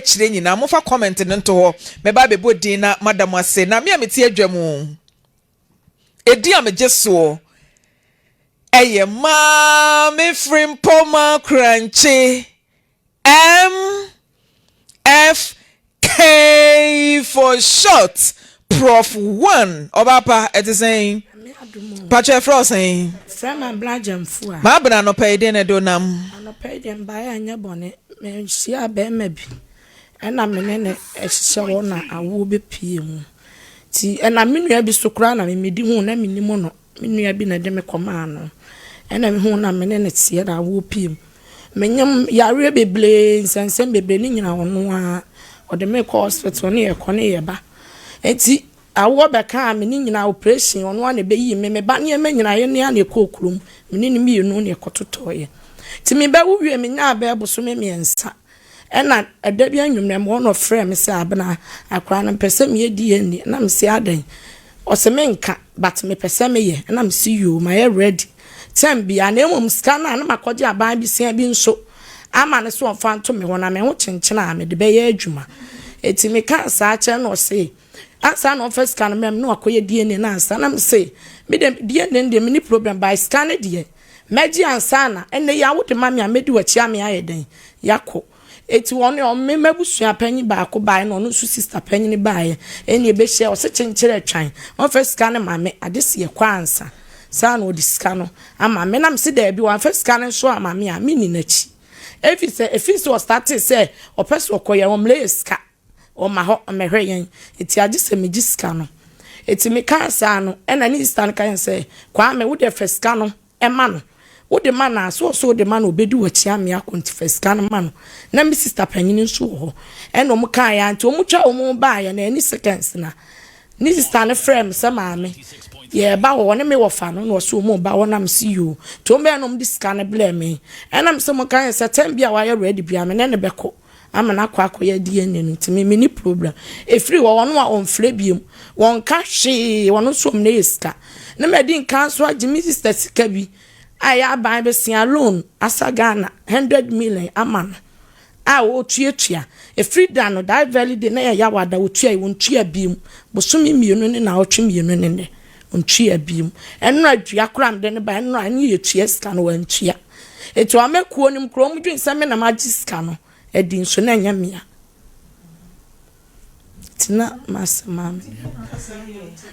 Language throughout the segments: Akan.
akyire nyinaa, momfa comment no nto hɔ. Mɛba abɛbɔ din na mada mo ase. Na me a mete adwa mu, ɛdin a megye soɔ ɛyɛ Maame Frimpoma Korankye, M F K for short, Prof One. Ɔbaapa, ɛte sɛn? Patro, ɛfrɛ wo sɛn? Frɛ ma Abena Gyamfo a. Maa Abena, anɔpa yi den na ɛde nam? Anɔpa yi deɛ, mbaeɛ anyɛ bɔne. Mehyia bɛrima bi ɛna me ne ne ɛhyehyɛ hɔ na awoɔ bɛpie mu. Nti ɛna me nua bi so koraa na memedi hu na menim no. Me nua bi na ɛde me kɔmaa no. Ɛna mehu na me ne ne teɛ na awoɔ pie mu. Menyam yareɛ bebree, nsɛnsɛm bebree ne nyina ɔno a ɔde me kɔ hospital ne yɛkɔ ne yɛba. Nti awoɔ bɛka me ne nyinaa operation, ɔno a na ɛbɛyi me ba nneɛma nyinaa yɛ nea na ɛkɔɔ kurom, me ne ne mmienu ne ɛkɔtotɔɔyɛ. Nti mebɛwo wie, menyaa bɛɛ bosome 3, ɛna ɛda bi anwummerɛ mu ɔno ɔfrɛ me sɛ, "Abena, akwaraa no mpɛ sɛ meyɛ DNA." Na mese, "Adɛn?" Ɔsɛ menka, but mepɛ sɛ meyɛ. Ɛna mese, "Yoo, mayɛ ready tɛm bia." Na mmom sika no a na makɔgye aban bi sia bi nso ama ne so ɔmfa nto me hɔ na me ho kyenkyene a mede bɛyɛ adwuma. Eti meka saa kyerɛ no, ɔse ansa na ɔmfa sika no mɛm na wakɔyɛ DNA na ansa. Na mese, mede DNA no deɛ, meni problem by sika no deɛ mɛgye ansa na ɛnɛ yi a wode ma me a mɛdi w'akyi a me ayɛ dɛn yakɔ. Eti wɔn ɔmo mabusua panyin baako baeɛ na ɔno nso sister panyin baeɛ, ɛna ebehyia. Ɔsɛ kyenkyere atwan, ɔmfa sika no ma me ade si ɛkɔ ansa saa na ɔde sika no ama me. Na me se daabi, wɔamfa sika no nso ama me a menni n'akyi, efi sɛ efi sɛ ɔstart sɛ ɔpɛ sɛ ɔkɔ yɛ ɔmlɛ yɛ sika ɔma hɔ ɔmɛhwɛ yɛn. Eti agye sɛ megye sika no. Eti meka saa no, ɛna ne sister no ka yɛn sɛ, "Kwame, wode fɛ sika no ɛma no, wode ma no a so ɔso wode ma no, obɛdi w'akyi ame akɔ, nti fa sika no ma no." Na me sister panyin nso wɔ hɔ, ɛna ɔmo kaa yɛ nti ɔmo twa ɔmo baayɛ na ɛne seconds na ne sister no frɛ me sɛ, "Maame, yɛba hɔ." Ɔne me wɔfa no na ɔso ɔmo ba hɔ nam si yoo. Nti ɔmo bɛyɛ na ɔmo de sika no blɛ me. Ɛna me sɛ mo ka yɛ sɛ tɛm bi a wayɛ ready bi a me ne ne bɛkɔ ama no akɔ akɔyɛ DNA no. Nti me ni problem. Ɛfiri hɔ, ɔno a ɔmfrɛ biom, wɔnka hwee. Ɔno nso ɔmo ne yɛ sika na madi nka nso agye me sister sika bi a ɛyɛ aban bɛsia loan asa Ghana 100 million ama no a wɔtuatua. Ɛfiri da no, that very day na yɛ yawada, wɔtua yi, wɔntua biom bosome 2 ne naawɔtwe 2 ne nɛ ɔntua biom. Ɛno adua koraa mede ne ba ɛno a ɛne yɛtua sika no, wɔntua. Ɛti ɔma kuo no mu kuro ɔmo dwen sɛ me na magye sika no ɛdi nso na ɛnyɛ mmea. Nti na masɛ maame,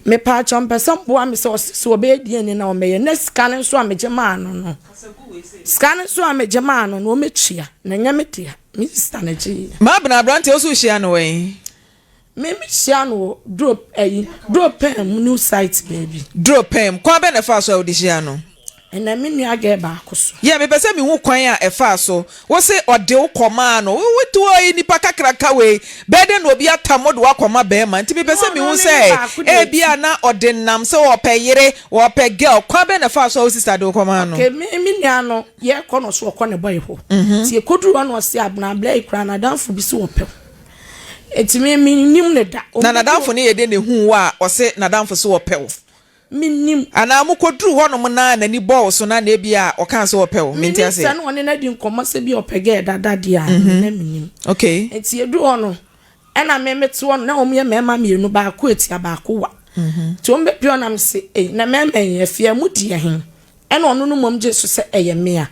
mepaakyɛ, mpɛ sɛ mboa me sɛ ɔse sɛ ɔbɛyɛ DNA na ɔmɛyɛ na sika no nso a megye maa no, sika no nso a megye maa no ɔmɛtua na ɛnyɛ me dea, me sister no gye. Maa Abena, aberanteɛ wo so wohyia no wɛn? Me mehyia no wɔ duro ɛyi duro pɛn mu, new site baabi. Duro pɛn, kwan bɛ na ɛfa so a wode hyia no? Ɛnna me nua gɛ baako so. Yɛ mepɛ sɛ mehu kwan a ɛfa so. Wo se ɔde wo kɔmaa no, wote hɔ yi, nipa kakraka wei bɛɛ dɛ na obi atam wo de woakɔma bɛrima. Nti mepɛ sɛ mehu sɛ ebia na ɔde nam sɛ wɔpɛ yere, wɔpɛ girl. Kwan bɛ na ɛfa so a wo sister de wo kɔmaa no? Okay, me nua no yɛkɔ no so, ɔkɔ ne bɔyɛ hɔ. Nti yɛkɔduru hɔ na ɔse, "Abena, abla yi koraa n'adamfo bi so wɔpɛ wo." Eti me nim ne da. Na n'adamfo no yɛ de ne hu wo a ɔse n'adamfo so wɔpɛ wo? Me nim. Anaa mokɔduru hɔnom na n'ani bɔɔ wo so na ebi a ɔkaa sɛ wɔpɛ wo? Mente ase. Sɛ no ɔne no adi nkɔmmɔ sɛ bi ɔpɛ gɛɛ dada deɛ a, na me nim. Nti yɛduru hɔ no, ɛna me mete hɔ no na wɔn yɛ mmarima mmienu, baako etia, baako wa. Nti wɔn bɛpie hɔ na me se, "Ei, na mmarima yi afia mu di ɛhe?" Ɛna ɔno no mmom gye so sɛ ɛyɛ mmea.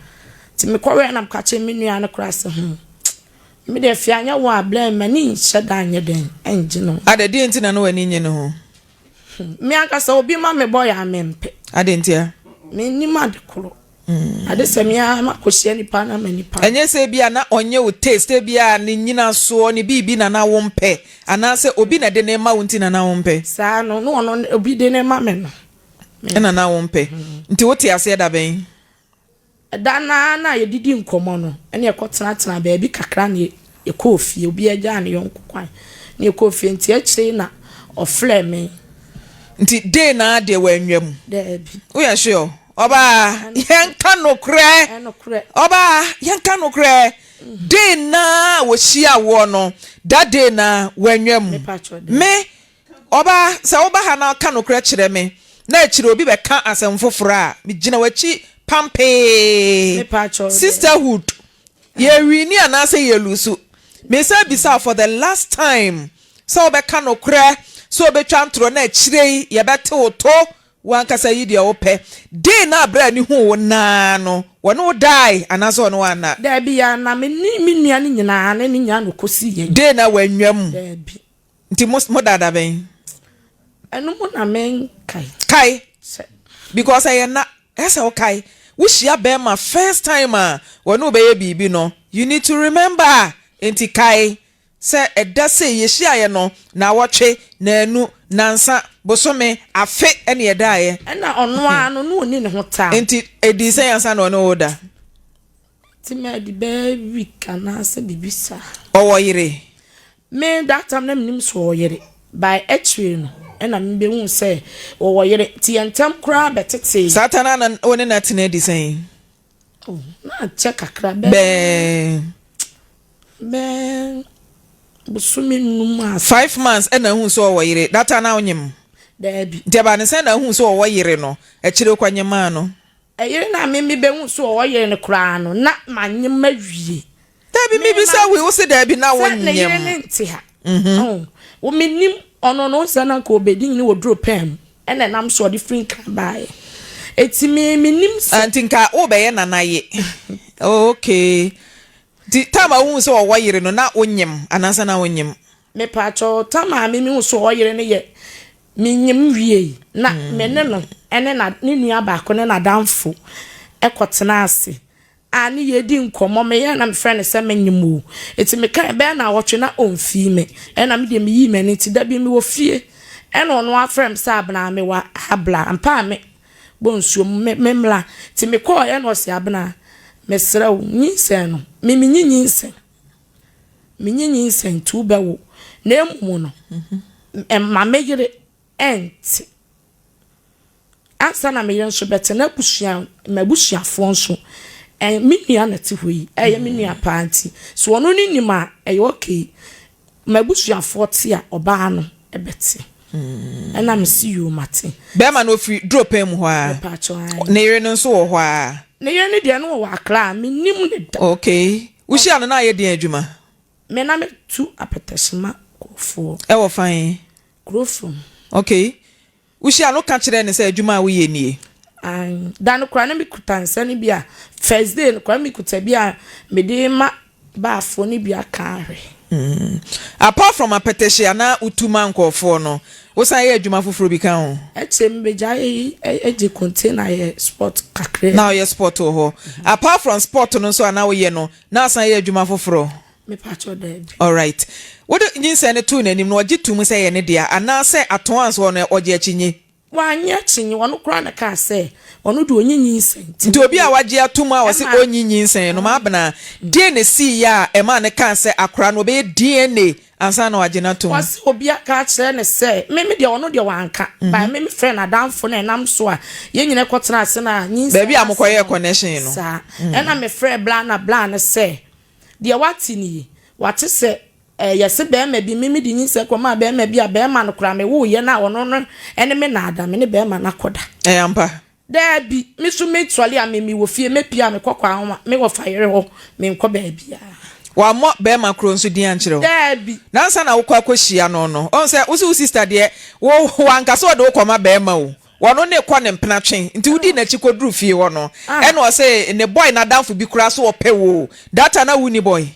Nti mekɔwɛ na meka kyerɛ me nua no koraa sɛ, me deɛ fia nyɛ wɔn a blɛn m'ani nhyɛ da nyɛ den ɛngye no." Adadeɛ nti na no w'ani nye ne ho? Me ankasa, obi ma me bɔ yɛ a, mempɛ. Ade ntia? Mennim ade koro. Ade sɛ me ara makɔhyia nipa na ma nipa. Ɛnyɛ sɛ bi a na ɔnyɛ wo taste, bi a ne nyinasoɔ ne biribi na na wompɛ, anaasɛ obi na de ne ma wo nti na na wompɛ? Saa no na ɔno obi de ne ma me no. Ɛna na wompɛ. Nti wote aseɛ da bɛn? Da naa na yɛdidi nkɔmmɔ no, ɛne yɛkɔtenatena baabi kakra ne yɛkɔɔ fie. Obi agyaa ne yɔnko kwan ne yɛkɔɔ fie. Nti akyire na ɔfrɛ me. Nti day naa deɛ wɔanwa mu? Daabi. Woyɛ sure? Ɔbaa, yɛnka nokorɛ. Ɛnokorɛ. Ɔbaa, yɛnka nokorɛ. Day naa wɔhyia woɔ no, that day naa wɔanwa mu? Mepa me ɔbaa, sɛ woba ha na ka nokorɛ kyerɛ me na akyire obi bɛka asɛm foforɔ a, megyina w'akyi pampee. Mepa Sisterhood, yɛwin anaasɛ yɛlose? Mesan bisa wo for the last time sɛ wobɛka nokorɛ, sɛ wobɛtwa ntorɔ na akyire yi yɛbɛte wo to, wo ankasa yi deɛ wopɛ. Day no a berɛ a ne huu wo naa no, wɔne wo dae anaasɛ wɔne wo anna? Daabi, yɛanna. Me ne me nua no nyinaa ne ne nyinaa na ɔkɔsii yɛn. Day no a wannwam? Daabi. Nti mo mo dada bɛn? Ɛno mu na menkae. Kae. Sɛ. Because ɛyɛ nna, ɛsɛ wo kae. Wohyia bɛrima first time a wɔne wo bɛyɛ biribi no, you need to remember. Nti kae sɛ ɛda sei yɛhyiaeɛ no, naawɔtwe, naanu, nansa, bosome, afe ɛne yɛdaeɛ. Ɛna ɔno ara no, na ɔnni ne ho taa. Nti ɛdii sɛn ansa na ɔne wo da? Nti madi bɛyɛ week anaasɛ biribi saa. Ɔwɔ yere? Me that time na menim sɛ ɔwɔ yere by akyire no ɛna me bɛhu sɛ ɔwɔ yere nti yɛn ntɛm koraa bɛtetee. Saa ta no na wo ne no atena adi sɛn? Oh, na akyɛ kakra bɛɛ. Bɛɛ. Bɛɛ bosome num ase. 5 months ɛna ahu sɛ ɔwɔ yere, that time na wonyem? Daabi. Nti ɛbaa ne sɛn na ahu sɛ ɔwɔ yere no, akyire wokɔnyemaa no? Ɛyere na me me bɛhu sɛ ɔwɔ yere no koraa no, na manyem awie. Dabi, mi bisa wi, wo se dabi na Sɛ ne yere wonyem. Ne nte ha. Oh, wo menim ɔno no sɛ na nka ɔbɛdi nyini wɔ duro pɛn mu ɛna ɛnam so ɔde firi Nkran baeɛ. Eti me menim Ah, sɛ. nti nka wobɛyɛ nana ye. Oh, okay. Nti time a wohu sɛ ɔwɔ yere no na wonyem anaasɛ na wonyem? Mepaakyɛw, tam a me mehu sɛ ɔwɔ yere no yɛ menyim wie na me ne no ɛne na ne nua baako ne n'adamfo ɛkɔtena ase a ne yɛdi nkɔmmɔ. Meyɛ na mefrɛ no sɛ menyim o, eti meka bɛyɛ na awɔtwe na ɔmfii me, ɛna me deɛ meyii m'ani. Nti da bi mewɔ fie ɛna ɔno afrɛ me sɛ, "Abena, mewɔ ha, bla mpa a me bɔ nsuo mu me mmla." Nti mekɔɔ ɛna ɔse, "Abena, mesrɛ wo, nyinsɛn no me menyi nyinsɛn, menyi nyinsɛn nti wobɛwo, na emu no ɛma me yere ɛnte ansa na me yere nso bɛte na abusua m'abusuafoɔ nso ɛ me nua na te hɔ yi, ɛyɛ me nua paa, nti so ɔno ne nim a ɛyɛ okay, m'abusuafoɔ te a ɔbaa no ɛbɛte." Ɛna me si yoo, mate. Bɛrima no ofiri duro pɛn mu hɔ a? Mepaakyɛw, ae. Ne yere no nso wɔ hɔ a? Ne yere no deɛ no wɔ Akra a menim ne da. Okay. Wohyia no na ayɛ deɛn adwuma? Me na metu apɛtɛhyema kɔfoɔ. Ɛwɔ fan? Kuro fam. Okay. Wohyia no ka kyerɛ ne sɛ adwuma a woyɛ nie? Ae. Da no koraa na mekuta nsa no bi a first day no koraa mekuta bi a mede ma baafoɔ no bi aka ahwɛ. Apart from apɛtɛhye anaa wotu ma nkɔɔfoɔ no, wosan yɛ adwuma foforɔ bi ka ho? Ɛkyɛ mbɛgya yi gye container yɛ sport kakra. Na ɔyɛ sport wɔ hɔ. Apart from sport no nso a na woyɛ no, na asan yɛ adwuma foforɔ? Mepakyɛw, daabi. Alright. Wode nyinsɛn no too n'anim no, ɔgye to mu sɛ ɛyɛ ne dea anaasɛ atoa nso ɔno ɔgye akyinye? Wanyɛ kyinye, ɔno koraa na kaa sɛ ɔno de ɔnyi nyinsɛn. Nti obi a wagye ato mu a ɔse ɔnyi nyinsɛn no, maabena deɛ na esii yɛ a ɛmaa ne kaa sɛ akora no ɔbɛyɛ DNA ansa na wagye no ato mu? Ɔse obi aka akyerɛ ne sɛ me deɛ ɔno deɛ wanka. Ba me mefrɛ n'adamfo na ɛnam so a yɛn nyinaa kɔtena ase na nyinsɛn Baabi a mokɔyɛɛ connection no. Saa. Ɛna mefrɛ bla na bla no sɛ deɛ wate nie, wate sɛ yɛse bɛrima bi me de nyinsɛn kɔmaa bɛrima bi a bɛrima no koraa mewoeɛ no a ɔno no ɛne me naada me ne bɛrima no akɔda. Ɛyɛ ampa? Daabi, me so mesɔre a me mewɔ fie, mepie a mekɔ kwan ho a mewɔ fa yere hɔ, menkɔ baabiara. Wammɔ bɛrima koro nso din ankyerɛ wo? Daabi. Nansa na wokɔ akɔhyia no no, ɔhu sɛ wo sɛ wo sister deɛ wo wanka sɛ ɔde wo kɔma bɛrima o, wɔno ne kɔ ne mpena twe, nti wodi n'akyi kɔduru fie hɔ no, ɛna ɔsɛ ne boy n'adamfo bi koraa so ɔpɛ wo. Data na wonni boy?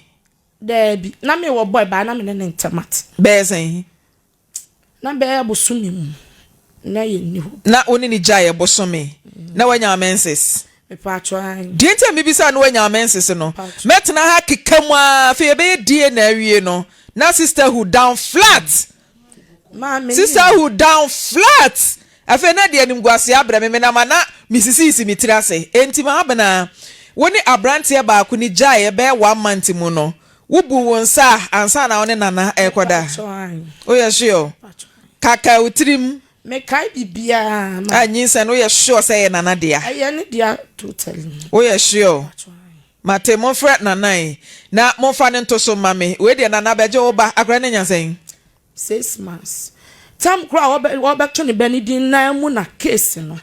Daabi, na mewɔ boy baa na me ne ne ntɛm ate. Bɛyɛ sɛn? Na bɛyɛ bosome mu na yɛnni hɔ. Na wo ne ne gyaeɛ bosome na wanya menses? Mepaakyɛw, ae. Deɛ nti a mebisa na wanya menses no, mɛtena ha keka mu a afei yɛbɛyɛ DNA awie no na sisterhood down flat. Sisterhood down flat. Afei na deɛ animguase abrɛ me, menam a na mesisiisi me tiri ase. Enti maabena, wo ne aberanteɛ baako ni gyaeɛ bɛyɛ one month mu no, wobu wo nsa a ansa na wo ne Nana ɛrekɔda? Woyɛ sure? Kaka wo tirim. Mekae biribiara. A nyinsɛn no, woyɛ sure sɛ ɛyɛ Nana dea? Ɛyɛ ne dea totally. Woyɛ sure? Mate, momfrɛ Nana yi na momfa no nto so mma me. Wei deɛ Nana bɛgye wo ba. Akwadaa no anya sɛn? 6 months. Tam koraa a wɔbɛto ne ba ne din nan mu na case no.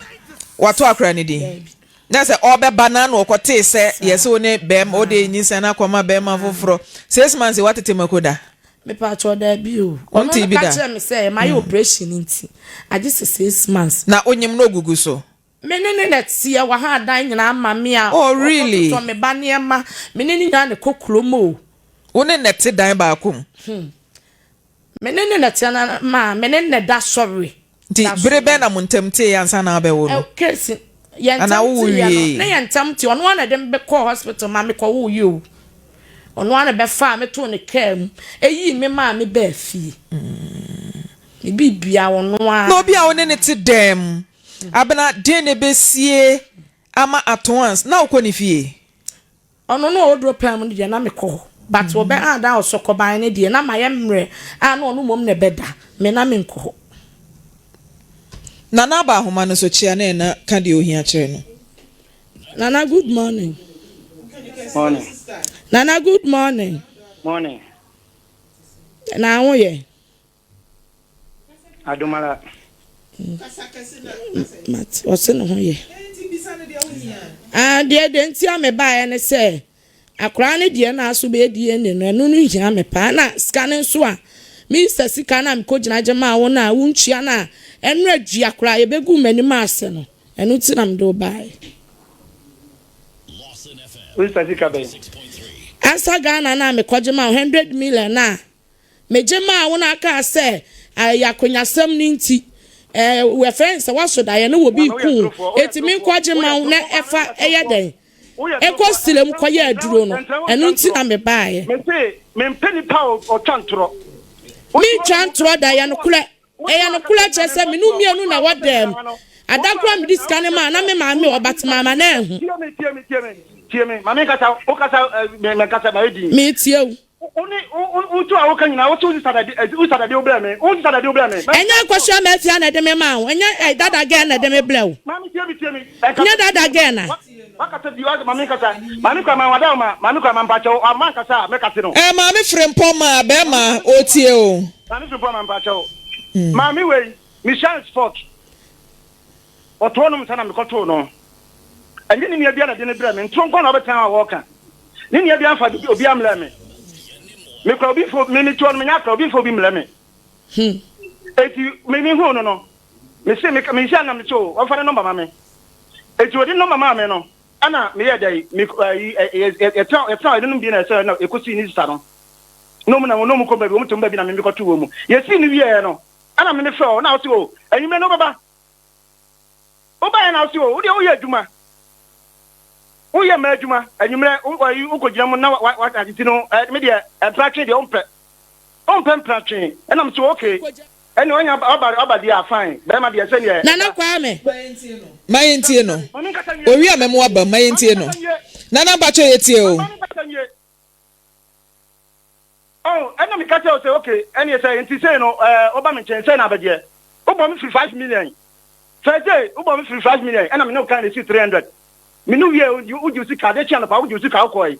Wato akwadaa no din? Daabi. Na sɛ ɔbɛba na na ɔkɔtee sɛ yɛsɛ wo ne bɛrima wode nyinsɛn no akɔma bɛrima foforɔ. 6 months woatete mako da? Mepatwɔ, daabi o. Ɔno Wonte no bi ka da? kyerɛ me sɛ mayɛ operation nti agye sɛ 6 months. Na onyim na ogugu so? Me ne ne na teɛ wɔ ha adan nyinaa ma me a. Oh, really? Ɔkɔtotɔ me ba nneɛma, me ne ne nyinaa ne kɔ kurom o. Wo ne ne te dan baako mu? Me ne ne na teɛ na ma me ne ne da sɔre. Nti Da bere sɔre. bɛn na mo ntam tee ansa na abɛwo no? Ɛ kesi yɛn Anaa ntam wowo te yɛ no wie? Ne yɛn ntam te, ɔno ara na de me kɔɔ hospital ma me kɔ wo yi o. Ɔno ara na bɛfa me too ne kaa mu eyi me maa me bɛɛ fie, me bibia ɔno ara. Na obi a wo ne ne te dan mu, Abena, deɛ na ɛbɛsie ama at once na wokɔ ne fie? Ɔno no a ɔduro pɛn mu no deɛ, na mekɔ hɔ, but ɔbɛ ada ɔsɔkɔban no deɛ, na mayɛ mmerɛ a na ɔno mmom na ɛbɛda me, na menkɔ hɔ. Nana aba ahoma no so, kyea na ɛna ka deɛ ohia kyerɛ no. Nana, good morning. Morning. Nana, good morning. Morning. Na ho yɛ? Adomara. Mate, ɔse ne ho yɛ. Ah, deɛ nti a mebaeɛ ne sɛ akwaraa no deɛ na aso bɛyɛ DNA no, ɛno no hia me paa. Na sika no nso a minista sika no a mekɔgyina gye maa wo no a wontua no a, ɛno adua koraa yɛbɛgu m'anim ase no, ɛno nti na mede wo baeɛ. Wo sika bɛn? Ansa Ghana no a mekɔgye maa wo 100 million a megye maa wo no, aka sɛ ɛyɛ akonnwasɛm no nti wɔfrɛ sɛ woaso daeɛ no wɔ bi ku enti menkɔgye ma wo na ɛfa ɛyɛ dɛn ɛkɔ sire mu kɔyɛ aduro no, ɛno nti na mebaeɛ. Mese mempɛ nipa a ɔtwa ntorɔ. Mentwa ntorɔ da, ɛyɛ nokorɛ, ɛyɛ nokorɛ. Kyerɛ sɛ mene mmienu na ɛwɔ dɛm adakora mede sika no maa na me maame ɔba te maama na ɛho. Tie me, tie me, tie me, tie me. Maame nkasa, wokasa mɛnkasa ma ɛdi. Metie wo. Wo ne wotu a woka nyinaa, wote wo sisa dade, wo sisa dade wo brɛ me, wo sisa dade wo brɛ me. Ɛnyɛ nkɔhyia ma afia na ɛde me maa wo, ɛnyɛ dada girl na ɛde me brɛ wo. Maame, tie me, tie me. Nyɛ dada girl na. Wakasa bi, maame nkasa, maame kura ma wada ma, maame kura ma mpakyɛw, ama nkasa a mɛkase no. Ɛ maame Frimpɔn ma bɛrima otie o. Maame Frimpɔn ma mpakyɛw. Maame wei, mehyia sport. Ɔtoɔ nom nsa na mekɔtoo no. Ɛnyɛ ne nua bia na de ne brɛ me, ntoro nkɔ na ɔbɛtena a wɔɔka. Ne nua bia mfa obi amlɛ me. Mekura obi mfo, me metoɔ no menya akora obi mfa obi mlɛ me. Eti me me hu no no, me se me me nhyia nam ne so, ɔmfa ne nɔmba ma me. Eti ɔde nɔmba maa me no, ɛna meyɛ dɛ me ɛyi yɛtena yɛtena ɛno nom bi na ɛsɛ na ekosi ne sisa no. Na ɔmu na wɔn ɔmu kɔ baabi, wɔn tom baabi na me mekɔto wɔn mu. Yɛsii no wieɛ no, ɛna me me frɛ ɔ na ɔse o, enyimire no wobɛba. Wobaeɛ na wose o, wodeɛ woyɛ adwuma, woyɛ mmaa adwuma, anwummerɛ wokɔgyina mu na watete no, me deɛ mpratwe deɛ wompɛ, wompɛ mpratwe. Ɛnam so okay, ɛne wanya ɔba deɛ a fine, bɛrima deɛ sɛdeɛ. Nana Kwame. Ma yɛntie no. Owi a mɛmo aba ma yɛntie no. Nana, mpakyɛ, yɛtie o. Oh, ɛna meka kyerɛ wo sɛ okay, ɛneɛ sɛ nti sei no ɛɛ woba me nkyɛn sɛ na abɛgyeɛ wobɔ me firi 5 million first day, wobɔ me firi 5 million, ɛna me ne wo kan na esi 300. Me ne wie, wogye wo sika adeɛ kye anɔpa, wogye wo sika wokɔe.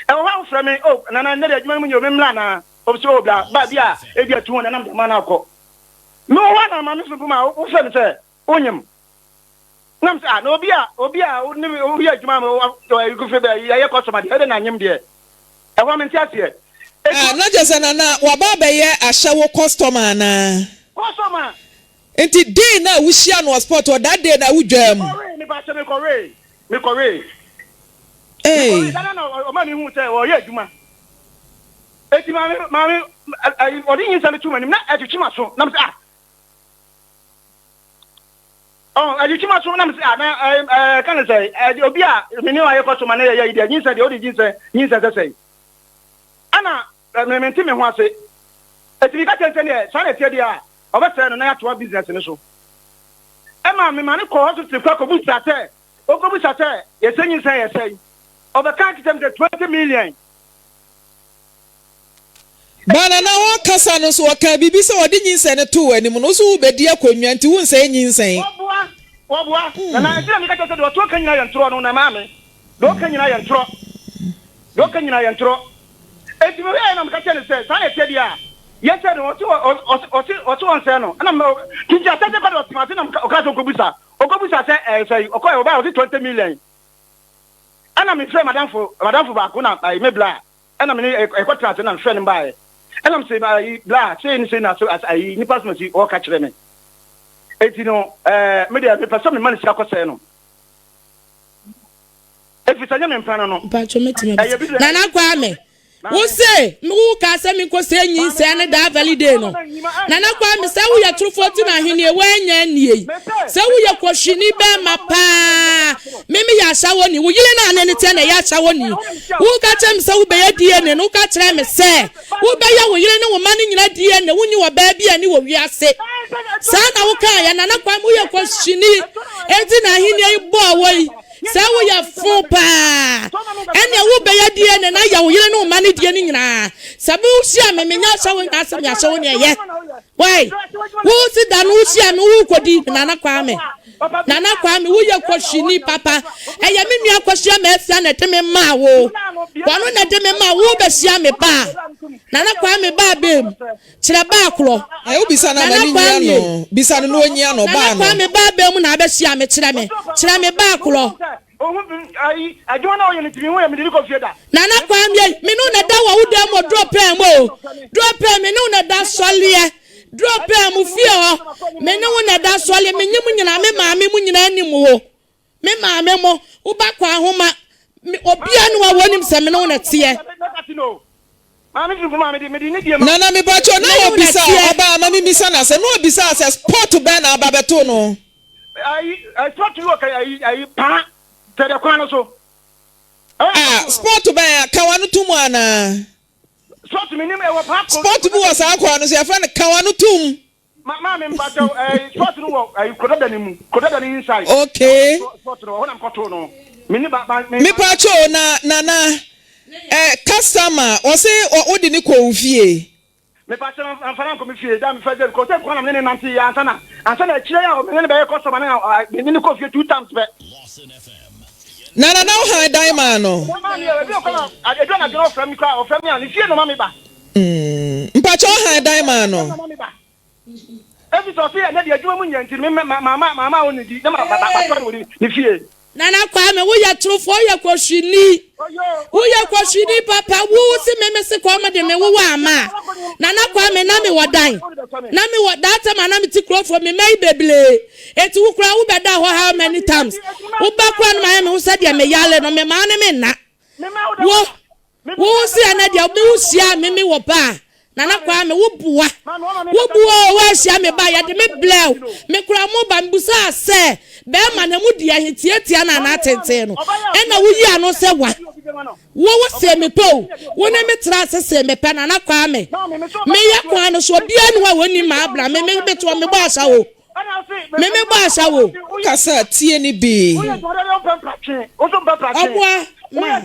Ɛwɔ hɔ a wofrɛ me, oh Nana, nnɛ deɛ adwuma no mu nyɛ o, me mmra anaa? Ɔm sɛ oh bra, ba bi a ebi a 200 nam de ma no akɔ. Me wɔ hɔ a na maame firi ma wofrɛ me sɛ wonyim nam sɛ ah, na obi a wo ne woyɛ adwuma ma kofi bɛ yɛyɛ customer deɛ, ɛdɛ na anyim deɛ ɛhɔ a mente aseɛ. Ah, na kyerɛ sɛ Nana waba abɛyɛ ahyɛwo customer anaa? Customer. Nti day na wohyia no wɔ spot hɔ, that day na wodwaa mu? Mekɔwee, mepakyɛ, mekɔwee, mekɔwee. Hey. Mekɔwee dada na ɔma mi hu sɛ ɔyɛ adwuma. Eti maame ɛyi ɔde nyinsɛn no to m'anim na ɛtwitwi ma so na mo sɛ ah, ɔ ɛtwitwi ma so na mo sɛ ah, na ɛɛ ɛɛ ka ne sɛ ɛɛ obi a me ne ayɛ customer na yɛ yɛ yi deɛ, nyinsɛn deɛ ɔde nyinsɛn nyinsɛn sɛ sɛ ɛna ɛɛ me nte me ho ase. Eti mi ka kyɛn sɛ deɛ saa na ɛteɛ deɛ a ɔbɛsɛɛ no na yɛatoa business no so. Ɛma me ma ne kɔ hospital kɔ akɔbusa sɛ ɔkɔbusa sɛ yɛsɛ nyinsɛn yɛ sɛn, ɔbɛka kyerɛ me sɛ 20 million. Bana na ɔkasa no so, ɔka biribi sɛ ɔde nyinsɛn no too anim no so wobɛdi akonnwa nti wonsɛe nyinsɛn. Wɔboa, wɔboa na na ɛgyina mi ka kyerɛ sɛ deɛ ɔto ɔka nyinaa yɛ ntorɔ no, na maame deɛ ɔka nyinaa yɛ ntorɔ, deɛ ɔka nyinaa yɛ ntorɔ. Eti mi yɛ na mi ka kyerɛ no sɛ saa na ɛteɛ deɛ a yɛsɛ no, ɔsi ɔsi ɔsi ɔsi ɔnsɛn no, ɛna mɛ tinti asɛsɛ kɔ de ɔtema ase na ɔka sɛ ɔkɔbusa. Ɔkɔbisa sɛ ɛyɛ sɛn, ɔkɔɛ ɔbae ɔse 20 million. Ɛna mefrɛ madamfo, madamfo baako na ayi me bla, ɛna me ne ɛkɔ tena ase na mefrɛ no baeɛ. Ɛna mese ayi bla, sei ne sei na so ayi nipa so si ɔka kyerɛ me. Eti no ɛɛ me deɛ mepɛ sɛ mema ne sika kɔsɛe no. Efisɛ ɛnyɛ me mpena no no. Mpatsɔ mɛtumi Ɛyɛ abisa. bi deɛ. Nana Kwame, wo se wo kaa sɛ menkɔ sɛ nyinsɛn ne daa very day no. Nana Kwame, sɛ woyɛ torofoɔ ti na ahennie woanya nnie yi. Sɛ woyɛ kɔhwini bɛrima paa. Me meyɛ ahyɛwɔni. Wo yere no a ne ne teɛ na ɛyɛ ahyɛwɔni. Wo ka kyerɛ me sɛ wobɛyɛ DNA no, wo ka kyerɛ me sɛ wobɛyɛ wo yere ne wo mma no nyina DNA, wonni ɔbaa bi ani wɔ wiase. Saa na wo kaeɛ. Nana Kwame, woyɛ kɔhwini. Enti na ahennie yi bɔɔ wo yi. Sɛ woyɛ fo paa ɛneɛ wo bɛyɛ DNA na yɛ wo yere ne wo mma ne deɛ no nyinaa. Sɛ me wo hyia me menya ahyɛ wo nyinaa sɛ me ahyɛ wo neɛ yɛ. Wai wo si da no wo hyia me wo kɔdi Nana Kwame. Nana Kwame wo yɛ kɔhwini papa. Ɛyɛ me nua kɔhyia me afia na ɛde me maa wo. Wɔno na ɛde me maa wo bɛ hyia me baa. Nana Kwame baa bɛm. Kyerɛ baa korɔ. Ɛ wo bisa no ama Nana no nyia Kwame. no. Bisa no na onyia no, Nana baa no. Kwame baa bɛn mu na abɛhyia me? Kyerɛ me. Kyerɛ me baa korɔ. Nana Kwame ei, me ne wo na ɛda wɔ wo dan mu o, duro pɛn mu o. Duro pɛn, me ne wo na ɛda sɔleɛ. Duro pɛn mu fie hɔ, me ne wo na ɛda sɔleɛ. Menye mo nyinaa, me maame mo nyinaa nim wo. Me maame mo, wo ba kɔ ahoma, me, obia ne wa wɔnim sɛ me ne wo na teɛ. Nana mepakyɛw na Me ne wo na obisa teɛ. ɔbaa ma me misa no asɛm na obisaa sɛ spot bɛn na aba bɛtoo no. Ah spot bɛn a kawa no to mu anaa? Spot bi wɔ saa kwan no so yɛfrɛ no kawa no tom. Ma maame mpakyɛw ɛɛ sport no wɔ ɛyi kodada no mu kodada no inside. Okay. Sport no wɔ hɔ na mekɔtoo no me ne ba ba me. Mepakyɛw na nana ɛ customer ɔse ɔ wode ne kɔ wo fie. Mepakyɛw mamfa no ankɔ me fie da mefa gye kɔ sɛ kwan na me ne no nante yɛ ansa na ansa na akyire a me ne no bɛyɛ customer no me ne no kɔ fie 2 times pɛ. Na nana wo han dan maa no. Ɔmaa me ebi wɔ kɔ na edu anadwo na ɔfrɛ me koraa ɔfrɛ me a ne fie na ɔma me ba. Mm, mpakyɛ wo han dan maa no. Efi sɛ ɔse ɛnɛ deɛ adwuma mu nyɛ nti me ma ma ma ma ma ɔnidi na ma ma ma tɔ no wɔ ne fie. Nana Kwame woyɛ torofoɔ woyɛ kɔhwini woyɛ kɔhwini papa wo se me me se kɔm de me wowɔ ama Nana Kwame na me wɔ dan na me wɔ that time a na me te kurofoɔ me mma yi bebree eti wo koraa wo bɛda hɔ how many times wo ba koraa no ma yɛ me ho sɛ deɛ me yale no me maa ne me nna wo Wo se ɛnɛ deɛ me wo hyia me me wɔ ba a Nana Kwame wo boa wo boa o wo ahyia me ba yɛde me blɛ o me kura mo ba me busaa sɛ bɛɛma na mu deɛ he tiatia no anaa tenten no ɛna wo yi ano sɛ wa wo wo se me pɛ o wo ne me tra ase se me pɛ Nana Kwame me yɛ kwan no so obia ni hɔ a wɔnim maa bra me me me toɔ me bɔ asa o me me bɔ asa o. Kasa tie ne bi. Ɔboa ma.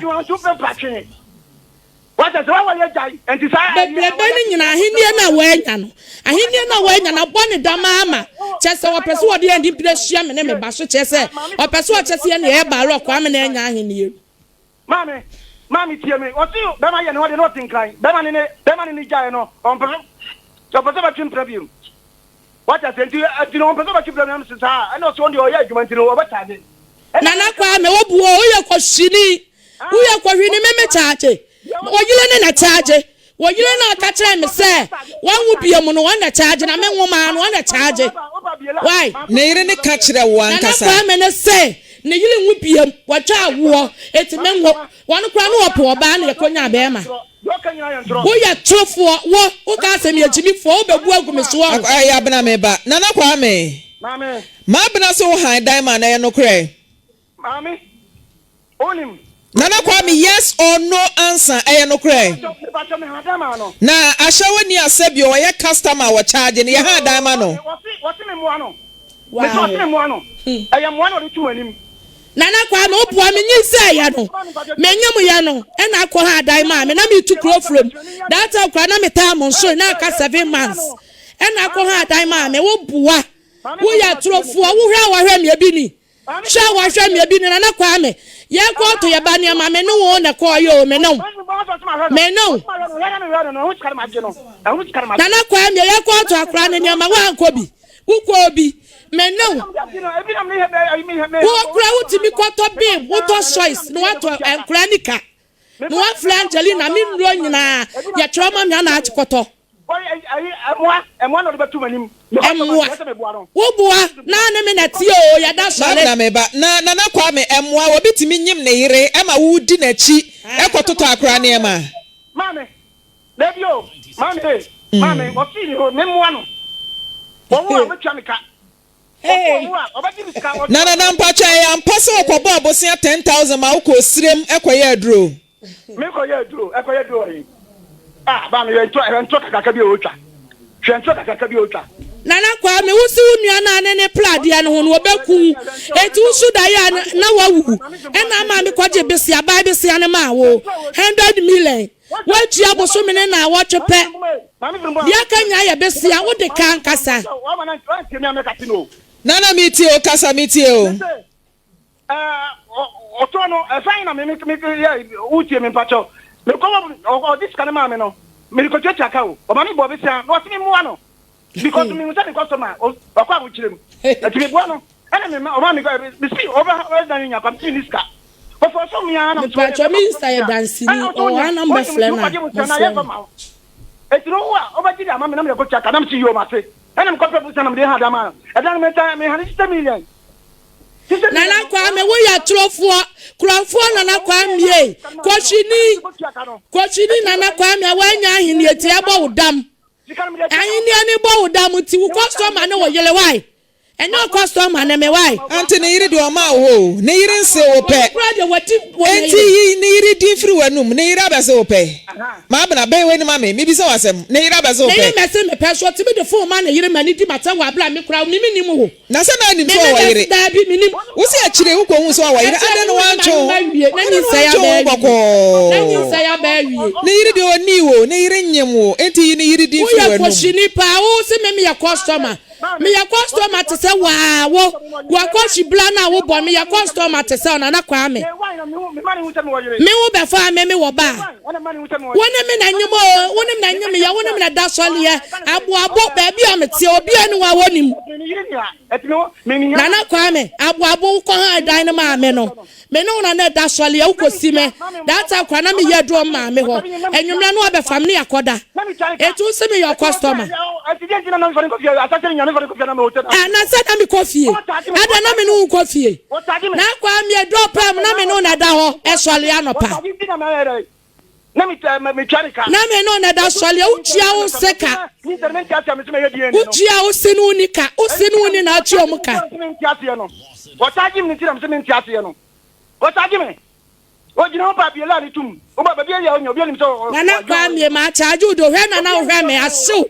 Bebrebe no nyinaa, ahenni no a wɔanya no, ahenni no a wɔanya no, abɔ ne dam ara ma kyerɛ sɛ wɔpɛ sɛ wɔde yɛn de hyia me ne me ba so, kyerɛ sɛ ɔpɛ sɛ ɔkyerɛ sɛ yɛn na yɛyɛ Baarɔ Kwame na anya ahenni no. Maame, maame tie me. Ɔse bɛma yɛ ne ho de na ɔte nkran. Bɛma ne ne, bɛma ne ne gyae no, ɔmpɛ sɛ, ɔpɛ sɛ ɔbɛtwe mpena bio. Wate aseɛ? Nti, nti no ɔmpɛ sɛ ɔbɛtwe mpena bio. Na mese saa, ɛna ɔse ɔno deɛ ɔyɛ adwuma nti no ɔbɛkyaagye. Nana Kwame wo boɔ woyɛ kɔhwini woyɛ kɔhwini me me kyaagye oyere ne na kyaagye oyere na ɔka kyerɛ me sɛ wanwo bie mu no wɔn na kyaagye na me nwoma no wɔn na kyaagye why. Ne yere ne ka kyerɛ wo ankasa. Nana Kwame ne sɛ ne yere nwo biem wɔtwa awoɔ eti me nwo wɔn koraa no wɔpɛ ɔbaa na yɛkɔ nya bɛɛma woyɛ torofoɔ wo woka asɛm yɛ gyimifoɔ wobɛbu agu me soɔ. Ɛyɛ abena me ba Nana Kwame. Maame. M'abena se wo han dan ma no ɛyɛ nokorɛ? Maame, wonim. Nana Kwame yes or no answer ɛyɛ nokorɛ? Mepakyɛ me han dan maa no. Na ahyɛwo ni asɛ bio ɔyɛ customer a wɔ charge no yɛ han dan ma no. Wɔse me mmoa no. Mese wɔse me mmoa no. Ɛyɛ mmoa na ɔde to m'anim. Nana Kwame wo boa me nyinsɛn yɛ no me nyem yɛ no ɛna akɔ han dan maa me na me tu kuro from that time koraa na me taa mo nso na aka 7 months ɛna akɔ han dan maa me wo boa Woyɛ atorofoɔ, wo hwɛ a wahwɛ me ebi ni, hwɛ a wahwɛ me ebi ni, Nana Kwame. Yɛkɔ to yɛba nneɛma me ne wo na ɛkɔɔ yɛ o me ne wo. Me ne wo. Nana Kwame yɛkɔ to akora ne nneɛma woankɔ bi. Wokɔɔ bi. Me ne wo. Wo kora wotumi kɔtɔ bim wotɔ choice na woatɔ nkora nika. Na woafrɛ Angelina me nnuro nyinaa yɛtwerɛ ma me ana akɔtɔ. Mmoa. Woboa na ne me na tie o yɛda sɔre. Maame na meba na Nana Kwame mmoa obi tumi nyim ne yere ma wodi n'akyi kɔ totɔ akora nneɛma. Maame dabi o maame ee maame ɔsii ne hɔ me mmoa no wɔwo a ɔbɛtua me ka ɔwo a ɔbɛgye me sika. Na Nana mpakyɛ ɛyɛ ampa sɛ ɔkɔbɔɔ bosea 10,000 ma wokɔɔ sirem kɔyɛɛ aduro? Me kɔ yɛ aduro, ɛkɔ yɛ aduro wɔ he? Ah, ba me hwɛ ntɔ, hwɛ ntɔ kakraka bi a ɔretwa. Hwɛ ntɔ kakraka bi a ɔretwa. Nana Kwame, wo se wo nua no a ne ne pla adeɛ no ho no ɔbɛku wo, enti wo so daeɛ a na wawu, ɛna ama me kɔgye besea, bae besea no maa wo, hundred million, woatua bosome ne naawɔtwe pɛ, deɛ aka nyinaa yɛ besea, wo de ka ankasa. Nana metie o, kasa metie o. Ɔtɔ no ɛfɛn na me me me yɛ wotie me mpakyɛw mekɔ ɔde sika no maa me no mede kɔtuatua ka o ɔma me bɔ besia na ɔse me mmoa no because mehu sɛ me customer ɔkɔ ahokyerɛ mu ɛti meboa no ɛna me ɔma me mesi ɔbɛ ɔbɛ nya kwa mesi ne sika ɔfɔ so me ara na mepatwɔ me nsa yɛ dansini ɔwɔ ha na mbɛfrɛ no a mofrɛ no ɛti no wo a ɔbɛgye de ama me na mede kɔtua ka na mesi yio mase ɛna mekɔpɛ bosia na mede ha da ma ɛda no mehane 60 million. Nana Kwame wo yɛ torofoɔ korɔmfoɔ Nana Kwame ei kɔhwini kɔhwini Nana Kwame a wanya ahennie ti ɛbɔ wo dam ahennie ne bɔ wo dam nti wo kɔstɔma ne wo yere wae ɛnyɛ wo kɔstɔma ne me wae. Ante ne yere deɛ ɔmaa wo hɔ o ne yere nse wo pɛ enti yi ne yere din firi w'anum ne yere abɛse wo pɛ Maabena bɛn w'ani ma me mebisa wo asɛm ne yere abɛse wo Ne pɛ. yere mɛse me pɛ so ɔtumi de phone ma ne yere ma ne di m'atɛm wɔ abere a me koraa me mennim wo. Na sɛ na anim sɛ ɔwɔ yere. Daabi, menim. Wo se akyire wo kɔhuu sɛ ɔwɔ yere, adɛn na wantwe wo ho? Adɛn na wantwe wo ho bɔkɔɔ? Ne yere deɛ ɔnnii wo, ne yere nyem wo, enti yi ne yere din firi Woyɛ w'anum. kɔhyini paa, wo se me meyɛ customer. Meyɛ customer te sɛ waa wo, wakɔhyi bla no a wobɔ, meyɛ customer te sɛ wo, Nana Kwame. Me wo bɛfaa me, me wɔ ba a. Wo ne me na nyem oo, wo ne me na nyem yɛ, wo ne me na da sɔleɛ, aboabo, baabi a meteɛ, obiara ni hɔ a wɔnim. Nana Kwame, aboabo, wo kɔ han dan no maa me no, me ne wo na na ɛda sɔleɛ, wo kɔ si me, that time koraa na me yɛ aduro maa me hɔ, anwummerɛ no wabɛfa me ne yɛakɔda, enti wo se me yɛ customer? Ah, na sɛ na me kɔ fie, ɛdɛ na me ne wo nkɔ fie, na Kwame aduro paa mu na me ne wo na ɛda hɔ, ɛsɔleɛ anɔpa. Na me na me ne wo na ɛda sɔleɛ, wotua wo se ka. Wotua wo se ne wo ni ka, wo se ne wo ni na atua ɔmo ka. Nana Kwame ma charge wo do hwɛ nana wohwɛ me ahyew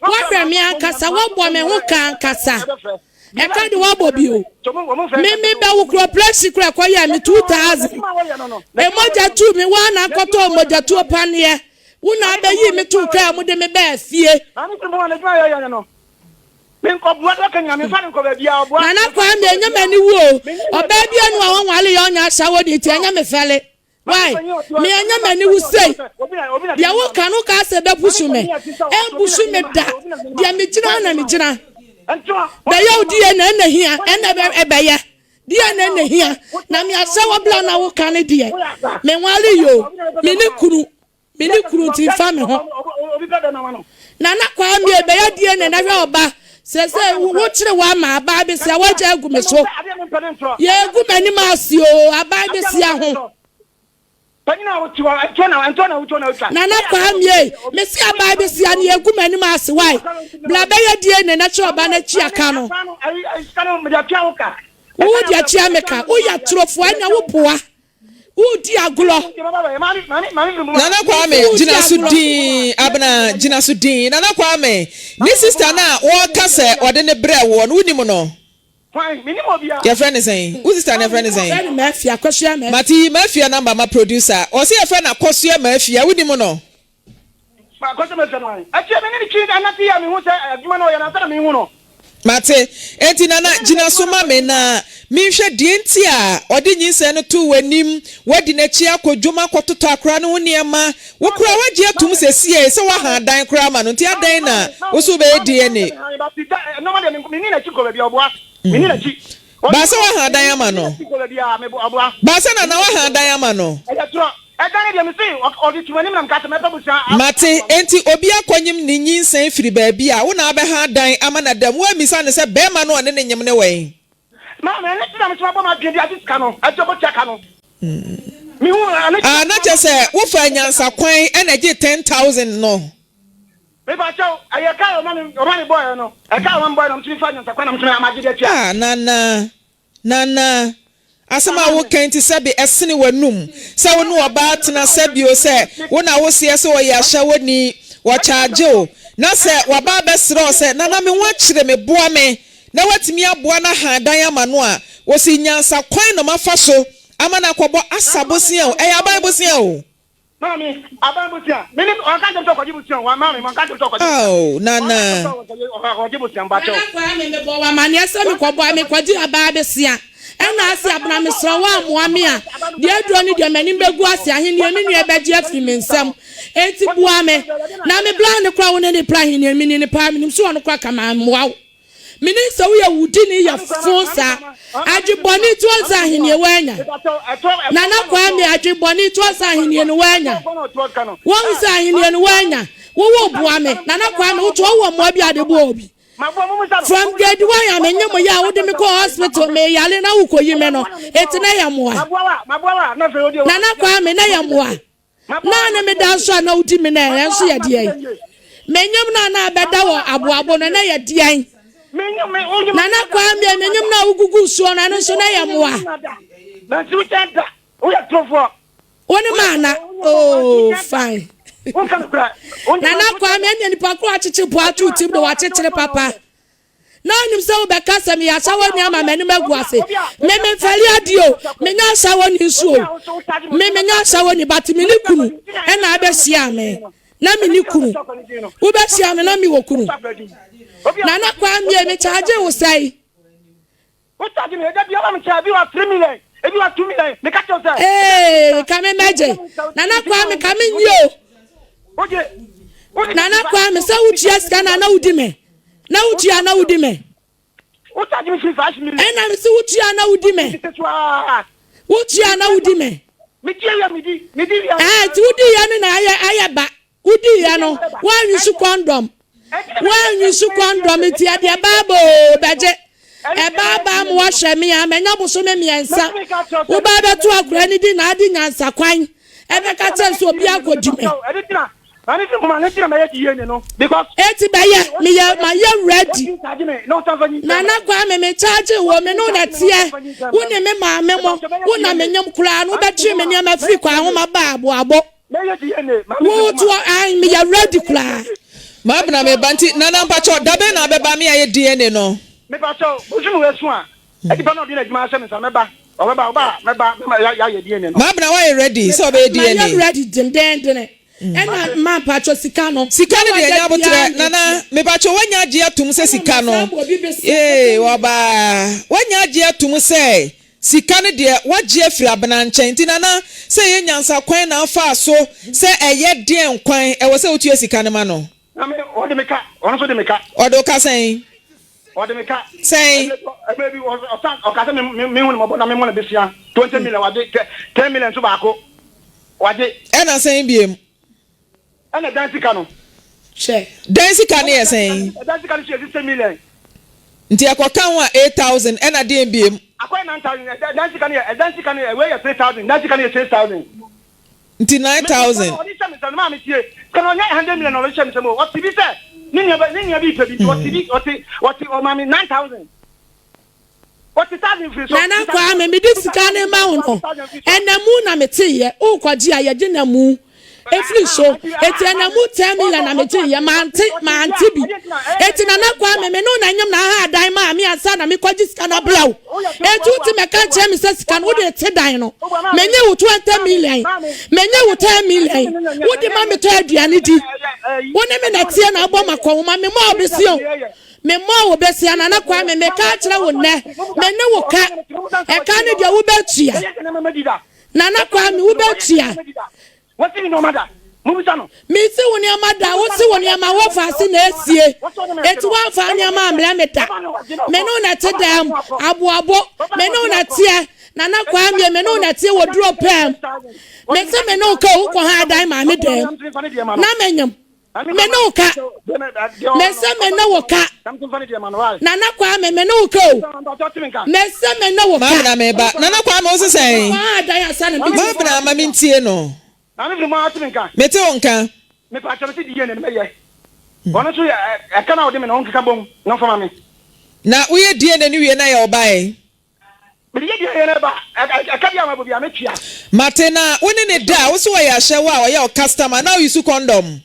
woahwɛ me ankasa woabɔ me ho ka ankasa ɛka de woabɔ bio me me bɛ wo kura plɛsi kura kɔ yɛ me 2000 emogya tu me woa na akɔtɔ mogya tuo paneɛ wo na abɛyi me to kaa mu de me bɛɛ fie. Nana Kwame ɛnyɛ m'ani wu o ɔbaa bi anu a wɔnwale yɛ ɔnyɛ ahyɛwo de nti ɛnyɛ me fɛle why me ɛnyɛ m'ani wu sei deɛ woka no woka sɛ bɛpusu me ɛmpusu me da deɛ megyina na megyina bɛyɛ wo deɛ na ɛna hia ɛna ɛbɛyɛ deɛ na ɛna hia na me ahyɛwo bla na woka no deɛ menwale yo me ne kunu Me ne kunu nti nfa me ho. Nana Kwame ebɛyɛ DNA na hwɛ ɔba sese wo kyere wa ma abaa besia wagya agu me so. Yɛ gu m'anim ase o abaa besia ho. Nana Kwame me se abaa besia no yɛ gu m'anim ase wai bla bɛyɛ DNA na kyerɛ ɔba na tua ka no. Wo deɛ tua me ka woyɛ torofoɔ ɛna wo boa. Woredi agorɔ. Nana Kwame gyina so dinn Abena gyina so dinn Nana Kwame ne sister no a wɔka sɛ ɔde no brɛɛ woɔ no wonim no? Yɛfrɛ no sɛn? Wo sister no yɛfrɛ no sɛn? Yɛfrɛ no Mafia, Akosua Mafia. Mate yi Mafia number ma producer. Ɔse yɛfrɛ no Akosua Mafia wonim no? Mate. Enti Nana, gyina so ma me na menhwɛ deɛ nti a ɔde nyinsɛn no too w'anim, woadi n'akyi akɔ dwom akɔtotɔ akora no ho nneɛma, wo koraa woagye atom sesiei sɛ woaha adan koraa ama no, nti adɛn na wo so wobɛyɛ DNA? Baasa woaha adan ama no? Baasa Nana woaha adan ama no? Mate, enti obi akɔnyem ne nyinsɛn firi baabi a, wo na wabɛha adan ama no ada mu, woammisa no sɛ bɛɛma no a ɔne no nyem no wɛn? Ah, na kyerɛ sɛ wofaa nyansa kwan na ɛgyee 10,000 no. Ah, Nana, Nana, asɛm a woka yi nti sɛbe ɛsene w'anum sɛ wo ne ɔbaa tena sɛbio sɛ wo na woseɛ sɛ ɔyɛ ahyɛwoni, wɔkyaagye wo, na sɛ waba abɛsrɛ wo sɛ Nana me ho akyere me boa me na woatumi aboa no ahan dan ama no a, wose nyansa kwan na mafa so ama no akɔbɔ asa bosea o, ɛyɛ aban bosea o. Maame, aban bosea. Me ne ɔnka nkyɛm sɛ ɔkɔgye bosea o. Maame, ɔnka nkyɛm sɛ ɔkɔgye bosea. Ao, Nana. Ɔnka nkyɛm sɛ ɔkɔgye bosea, mpakyɛw. Nana Kwame, mebɔ wo amaneɛ sɛ mekɔbɔ a mekɔgye abaa bosea. Ɛna ase Abena mesrɛ wo ammoa me a, deɛ aduro ne deɛ m'anim bɛgu ase, ahennie me nua bɛgye afiri me nsam. Enti boa me. Na me bra no koraa wo ne no repra ahennie, meni no paa, menim sɛ ɔno koraa ka mammoa wo. Menim sɛ woyɛ wudini yɛ fo saa. Adwe bɔne to ansa ahennie woanya. Nana Kwame adwe bɔne to ansa ahennie no woanya. Woahu sɛ ahennie no woanya. Wowo boa me. Nana Kwame woto wowɔ mmoa bi ade boa obi. From grade one a menye mo yɛ a wode me kɔ hospital me yale na wokɔyi me no. Eti na yɛ mmoa. Nana Kwame na yɛ mmoa. Na ne me da nso a na wodi me na ɛyɛ nso yɛ deɛn? Menyem no a na abɛda wɔ aboabo no na yɛ deɛn? Nana Kwame menyem no a wogugu soɔ no ɛno nso na yɛ mmoa. Wo ne maana oh fine. Nana Kwame ɛnna nipa koro akyekye po ato tim de wakyekyere papa. Na ɔnim sɛ wobɛka sɛ meyɛ asawani ama m'anim agu ase. Me memfɛre adeɛ o, menyɛ asawani nso o. Me menyɛ asawani but me ne kunu ɛna abɛhyia me. Na me ne kunu. Wobɛhyia me na mewɔ kunu. Nana Kwame me charge wo sɛe. Wo charge me ɛda biara me kyɛ ebi wa 3 million ebi wa 2 million me ka kyɛw sɛ. Ee ka me mɛgye. Nana Kwame ka me nyi o. Nana Kwame sɛ wotua sika na na wodi me. Na wotua na wodi me. Ɛna me se wotua na wodi me. Wotua na wodi me. Ɛɛ ti wodi yɛ no na ayɛ ayɛ ba. Wodi yɛ no woanyi so kɔndɔm. Woanyi so kɔndɔm nti ɛdeɛ baaba oo bɛgye. Ɛbaa baa ma woahwɛ me a manya bosome mmiɛnsa. Wobaa bɛto akora no din na ade nyansa kwan ɛbɛka kyerɛ sɛ obi akɔdi me. Eti bɛyɛ meyɛ mayɛ ready. Nana Kwame me charge wo me ne wo na teɛ wo ne me maame mo wo na me nyem koraa no wobɛtwe me nneɛma firi kwan ho ma baa aboabo. Wo to an meyɛ ready koraa. Mabena me ba nti nana mpakyɛw dabɛn na abɛba me ayɛ DNA no. Mepakyɛw bosome wei so a nipa na ɔde n'adwuma ahyɛ me nsa mɛba ɔbɛba ɔba a mɛba mɛma yɛayɛ DNA no. Mabena woayɛ ready sɛ ɔbɛyɛ DNA. Mayɛ ready dendendene ɛna ma mpakyɛw sika no. Sika no deɛ nya aboterɛ nana mepakyɛw woanya agye atum sɛ sika no ee ɔbaa woanya agye atum sɛ Sika no deɛ woagye afiri Abena nkyɛn nti Nana sɛ ɛyɛ nyansa kwan na wofaa so sɛ ɛyɛ deɛn kwan ɛwɔ sɛ wotua sika no ma no? Na me ɔde me ka ɔno nso de me ka. Ɔde wo ka sɛn? Ɔde me ka. Sɛn? Ɛmɛ bi ɔsan ɔka sɛ me me hu ne mɔbɔ na me mɔ ne besia 20 million wagye 10 million nso baako wagye. Ɛna sɛn biem? Ɛna dan sika no. Hwɛ. Dan sika no yɛ sɛn? Dan sika no nso yɛ 60 million. Nti ɛkɔka ho a 8,000 ɛna deɛn biem? Akɔyɛ 9,000. Dan sika no yɛ dan sika no yɛ wei yɛ 3,000, dan sika no yɛ 6,000. Nti 9,000. Ɔde hyɛ me nsam no maa me tie. Sika no ɔnyɛ 100 million na ɔde hyɛ me nsam o. Ɔte bi sɛ ne nua bɛ ne nua bi pɛ bi nti ɔte bi ɔte ɔte ɔma me 9,000. Nana Kwame, mede sika no rema wo no, ɛnamu na meteeɛ, worekɔgye a yɛgye namu ɛfiri so, eti ɛnamu 10 million na megyeeɛ, mante, mante bi. Eti Nana Kwame, me ne wo na nyem na aha adan maa me ansa na mekɔgye sika no abrɛ wo. Eti wote mɛka nkyerɛ me sɛ sika no wode te dan no, menye wo 20 million, menye wo 10 million, wode ma metɔ aduane di. Wo ne me na teɛ na abɔ makɔnhoma, memmɔɔ bese o. Memmɔɔ wo bɛsia, Nana Kwame, meka akyerɛ wo nnɛ, me ne wo ka. Ɛka no deɛ wobɛtua. Nana Kwame, wobɛtua. Mensi wo nneɛma da, wosi wo nneɛma wofa ase na esie. Eti woamfa nneɛma ammrɛ me da. Me ne wo na ɛte dɛm, aboabo, me ne wo na ɛteɛ. Nana Kwame, me ne wo na ɛteɛ wɔ duro pɛm. Mese me ne wo ka o, wokɔ ha adan maame dɛm. Na menyem. Me ne wo ka. Mese me ne wo ka. Nana Kwame, me ne wo ka o. Mese me ne wo ka. Maabena meba. Nana Kwame wo se sɛn? Maabena ma mentie no. Mete wo nka. Na woyɛ DNA no wie na yɛ wo ba ɛ? Mate na wo ne ne da a, wo se ɔyɛ ahyɛwo a ɔyɛ wo customer na wo use condom?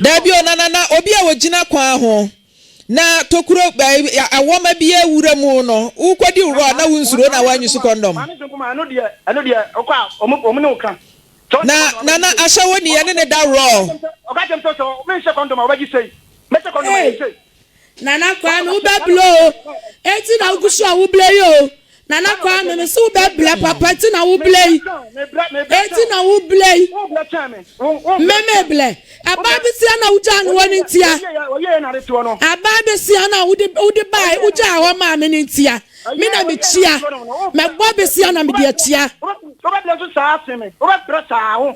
Dabi o nana na obi a ogyina kwan ho na tokuro awɔma bi awura mu no wo kɔdi wo rɔ na wo nsuro na woan use condom? Na nana ahyɛwo ni yɛne ne da rɔ. Hey Nana Kwame wo bɛ blɛ o eti na wogu so a wo blɛ yi o Nana Kwame me se wo bɛ blɛ papa eti na wo blɛ yi eti na wo blɛ yi me me blɛ ɛbaa bi sia na wogyaa no hɔ ne ntia abaa bi sia na wode wode baa wogyaa hɔ maa me ne ntia Me na mekyia. Mɛbɔ besia na mede akyia.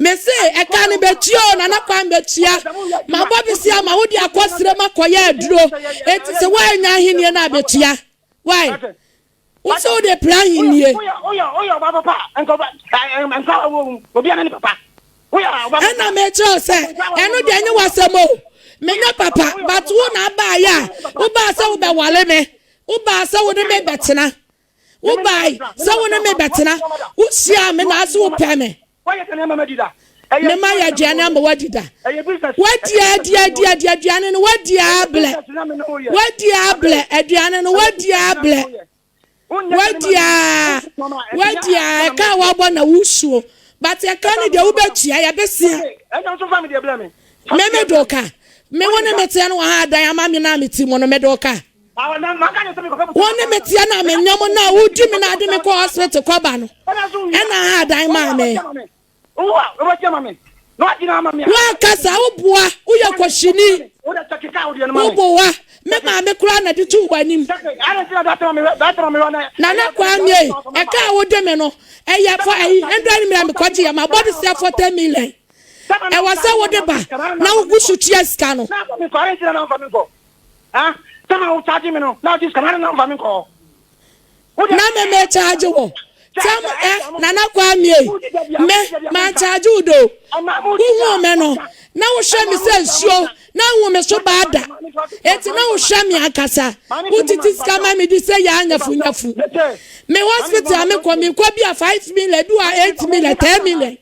Mese ɛka no bɛkyia o Nana Kwame bɛkyia. Mabɔ besia ma wode akɔ serem akɔyɛ aduro. Enti sɛ woannya ahennie no a bɛkyia. Why? Wo sɛ wode pere ahennie. Ɛna mekyerɛ wo sɛ ɛno deɛ ɛnyɛ w'asɛm o. Menyɛ papa but wo na abaayɛ a wobaa sɛ wobɛwale me. Wobaa sɛ wo ne me bɛtena. Wobae sɛ wo ne me bɛtena. Wohyiaa me na ase wopɛ me. Me ma yɛ aduane ama woadi da. Woadi adi adi adi aduane no woadi ablɛ. Woadi ablɛ aduane no woadi ablɛ. Woadi a woadi a ɛka a woabɔ na wosuo. But ɛka no deɛ wobɛtua yɛbɛsia. Me me do ka. Me wo ne me teɛ no wɔ ha adan ama me na me ti mu no me do ka. Wo ne me teɛ na me nyɛ mo na wodi me na ade me kɔ hospital kɔba no ɛna ha adan maa me. Woankasa woboa woyɛ kɔhyini woboa me maame koraa na de too w'anim. Nana Kwame ɛka a wode me no ɛyɛ fɔ ɛyi ɛndra ne mìíràn mekɔgye yɛ ma bɔ de sɛ 40 million ɛwɔ sɛ wode ba na wogu so tua sika no. Na me me charge wo. Tam eh Nana Kwame ei, me man charge wo do. Wohuu me no, na wohwɛ me sɛ nsuo, na nhu me so baa da. Enti na wohwɛ me ankasa. Wotete sika ma me di sɛ yaa nyafu nyafu. Me hospital a mekɔ, mekɔ bi a 5 million, bi wɔ 8 million, 10 million.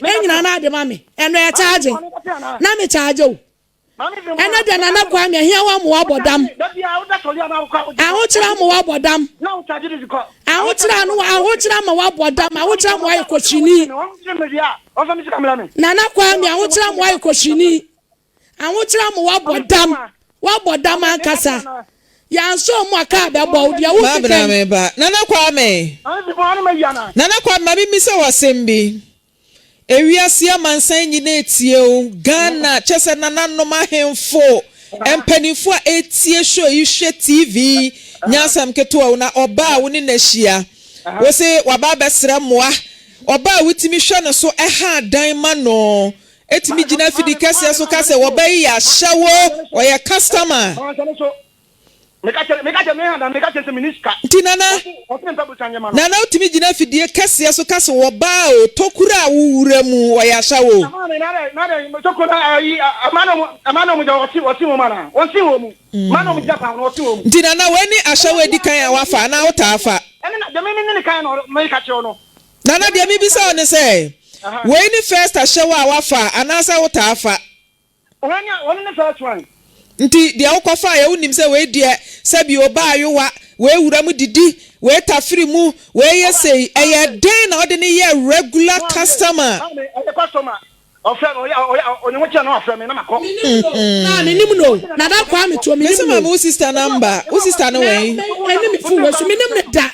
Enyina na ade ma me. Ɛno yɛ charge. Na me charge wo. Ɛnɛ deɛ Nana Kwame ahia wo ama wabɔ dam. Ahokyerɛ ama wabɔ dam. Ahokyerɛ ano ahokyerɛ ama wabɔ dam. Ahokyerɛ ama wayɛ kɔhyini. Nana Kwame ahokyerɛ ama wayɛ kɔhyini. Ahokyerɛ ama wabɔ dam. Wabɔ dam ankasa. Yansɔ mu a kaa bɛbɔ wo deɛ wo keka yi. Nana Kwame. Nana Kwame ma me mmisa wo asɛm bi. Ewiase amansan nyina etie o, Ghana kyɛsɛ nananom ahenfo, mpaninfo a etie show yi hwɛ TV yi, nyɛ asɛm ketewa o, na ɔbaa a wo ne no ahyia, wose waba abɛsrɛ mmoa, ɔbaa a wotumi hwɛ no so ɛha adan ma no, etumi gyina afidi kɛseɛ so ka sɛ ɔbaa yi yɛ ahyɛwo, ɔyɛ customer. Nti Nana, Nana wotumi gyina afidie kɛseɛ so ka se wɔbaa o, tokuro a wo wura mu ɔyɛ ahyɛwo. Nti Nana wei ne ahyɛwo edi kan a wafa anaa wotaa fa? Nana deɛ mebisa wo ne sɛ, wei ne first ahyɛwo a wafa anaasɛ wotaa fa? Wɔn ne first one. Nti deɛ wokɔ faeɛ wonim sɛ wei deɛ sɛbi ɔba ayowa, wei wura mu didi, wei tafiri mu, wei yɛ sei, ɛyɛ den na wode no yɛ regular customer? Maame, ɛyɛ customer. Ɔfrɛ me, ɔyɛ ɔyɛ ɔne ho kyerɛ na wafrɛ me na makɔ. Menim no o, maa menim no o, Nana Kwame Tuo Mese menim no maame o. wo sister number, wo sister no Me wɛn? me ɛne me fon wɔ so menim no da.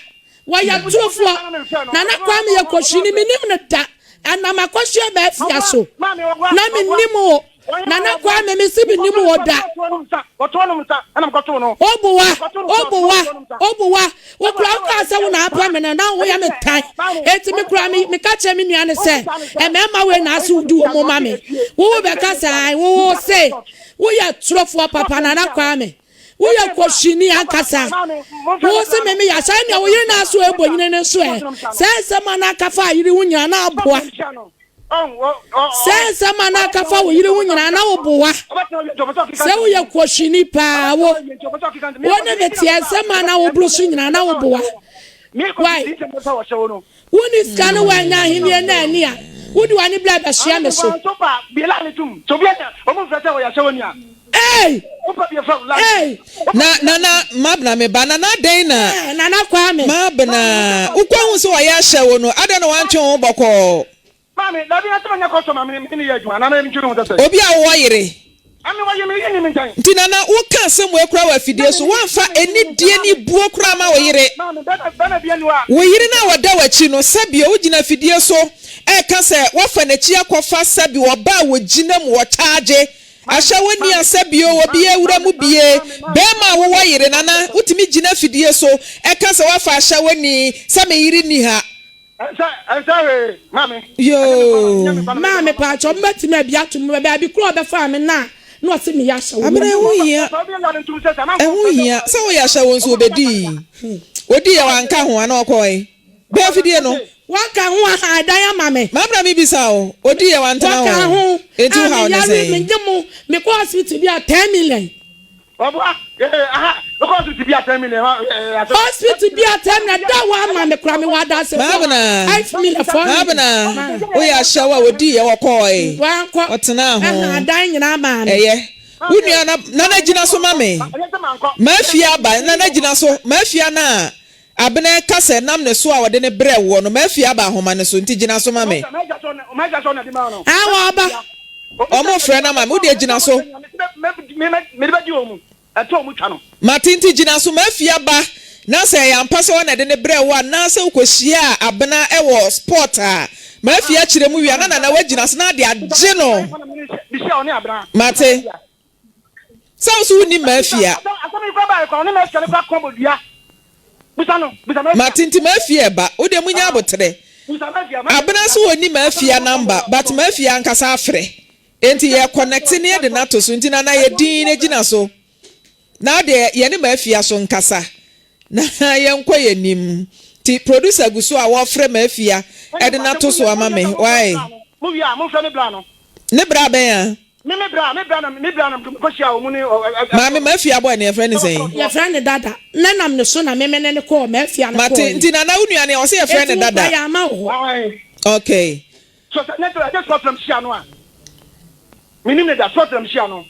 Wɔyɛ torofoɔ. Nana Kwame yɛ kɔhwini menim no da. Ɛnam akɔhyeɛ bɛafia so na menim wo. Nana Kwame mese menim wo da. Obowa, obowa, obowa. Wo kura wo kaa sɛ wo na apɛ me no na wo yɛ me tan. Enti me kura me meka kyerɛ me nua no sɛ mmarima wei na ase wodi wɔn ma me. Wo wo bɛka sɛ ae wo wo se woyɛ torofoɔ papa Nana Kwame. Woyɛ kɔhwini ankasa. Wo se me meyɛ ahyɛ nea wo yere no aso ɛbɔ nyini no nso ɛ. Sɛ nsɛm a na aka fa yere ho nyinaa na aboa. Sɛ nsɛm a na aka fa wo yere ho nyinaa na woboa. Sɛ woyɛ kɔhwini paa wo. Wo ne me teɛ nsɛm a na woboro so nyinaa na woboa. Why? Wonni sika no woannya ahennie no anni a, wode w'ani bla bɛsoɛ me so. Ei! Ei! Na Nana Mabena me ba Nana adɛn na. Eh, Nana Kwame. Mabena, wokɔ hu sɛ ɔyɛ ahyɛ wo no, adɛn na wantwe wo ho bɔkɔɔ. Maame, dabi na sɛ manya customer me ne yɛ adwuma na me ntwe me ho sɛ sɛ. Obi a wowɔ yere. Ame wɔye me yere nni me nkyɛn. Nti Nana wo ka asɛm wei koraa wɔ afidie so woamfa anidie ne buo koraa ma wo yere. Wo yere no a ɔda w'akyi no sɛbio wo gyina afidie so ɛka sɛ woafa n'akyi akɔfa sɛbio ɔbaa a wɔgyina mu ɔkyaagye ahyɛ wo nni a sɛbio obi awura mu bie bɛɛma a wowɔ yere Nana wotumi gyina afidie so ɛka sɛ woafa ahyɛ wo nni sɛ me yere nni ha. Ɛnsɛ ɛnsɛ hwee ma me. Yoo. Maa me paakyɛw mo bɛtumi abi ato mu baabi koro a ɔbɛfaa me na na ɔse meyɛ ahyɛwo. Abena ɛho hia ɛho hia sɛ woyɛ ahyɛwo nso obedii odii yɛ wanka ho ana ɔkɔe bɛɛ fidie no. Waka ho aha ɛdan ama me. Mabena me bisa wo odii yɛ wantena ho Waka ho enti a wo haw me ne yare sɛn. me nye mo me kɔ hospital bi a 10 million. Ɔboa eh aha mekɔ hospital bi a 10 million eh asɛm. Hospital bi a 10 million da wa ama me kora me wɔ adansefoɔ Maabena 5 million 4 million. Maabena woyɛ ahyɛwo a wɔdii yɛ wɔkɔɔe Wankɔ ɔtenaa ho ɛha adan nyinaa maa me. ɛyɛ wo nua na nana gyina so ma me mafie aba nana gyina so mafie no a Abena ka sɛ nam ne so a ɔde no brɛ woɔ no mafie aba ahoma no so nti gyina so ma me. Ah wɔba. Ɔmo frɛ no ama me, wo deɛ gyina so. Mate nti gyina so, Mafie aba na sɛ ɛyɛ ampa sɛ ɔna ɛde no brɛɛ wo anaa sɛ wokɔhyiaa Abena wɔ spot a, Mafie akyerɛ mu wie a na Nana woagyina so na ade agye no. Mate. Sɛ wo so wonnim Mafie a. Mate nti Mafie ɛba, wo deɛ munya aboterɛ. Abena so ɔnni Mafia number but Mafia ankasa afrɛ enti yɛ connect ne yɛde no ato so nti Nana yɛ din na gyina so na deɛ yɛne Mafia so nkasa na yɛnkɔ yɛn nim nti producer gu so a wɔfrɛ Mafia ɛde no ato so ama me why ne bra bɛn a. Me me bra me bra na me bra na me kɔ hyia wɔn ne ɔ ɛ. Maame mafia boy no yɛfrɛ no sɛn. Yɛfrɛ no dada ne nam ne so na me me ne no kɔɔ mafia no Mate kɔɔ nti nana wo nua no ɔse yɛfrɛ eti no wo dada. kura yɛ ama wo hɔ. Okay. So sɛ nyɛ sɛ ɛnyɛ sɔɔto na me hyia no a me nim ne da sɔɔto na me hyia no.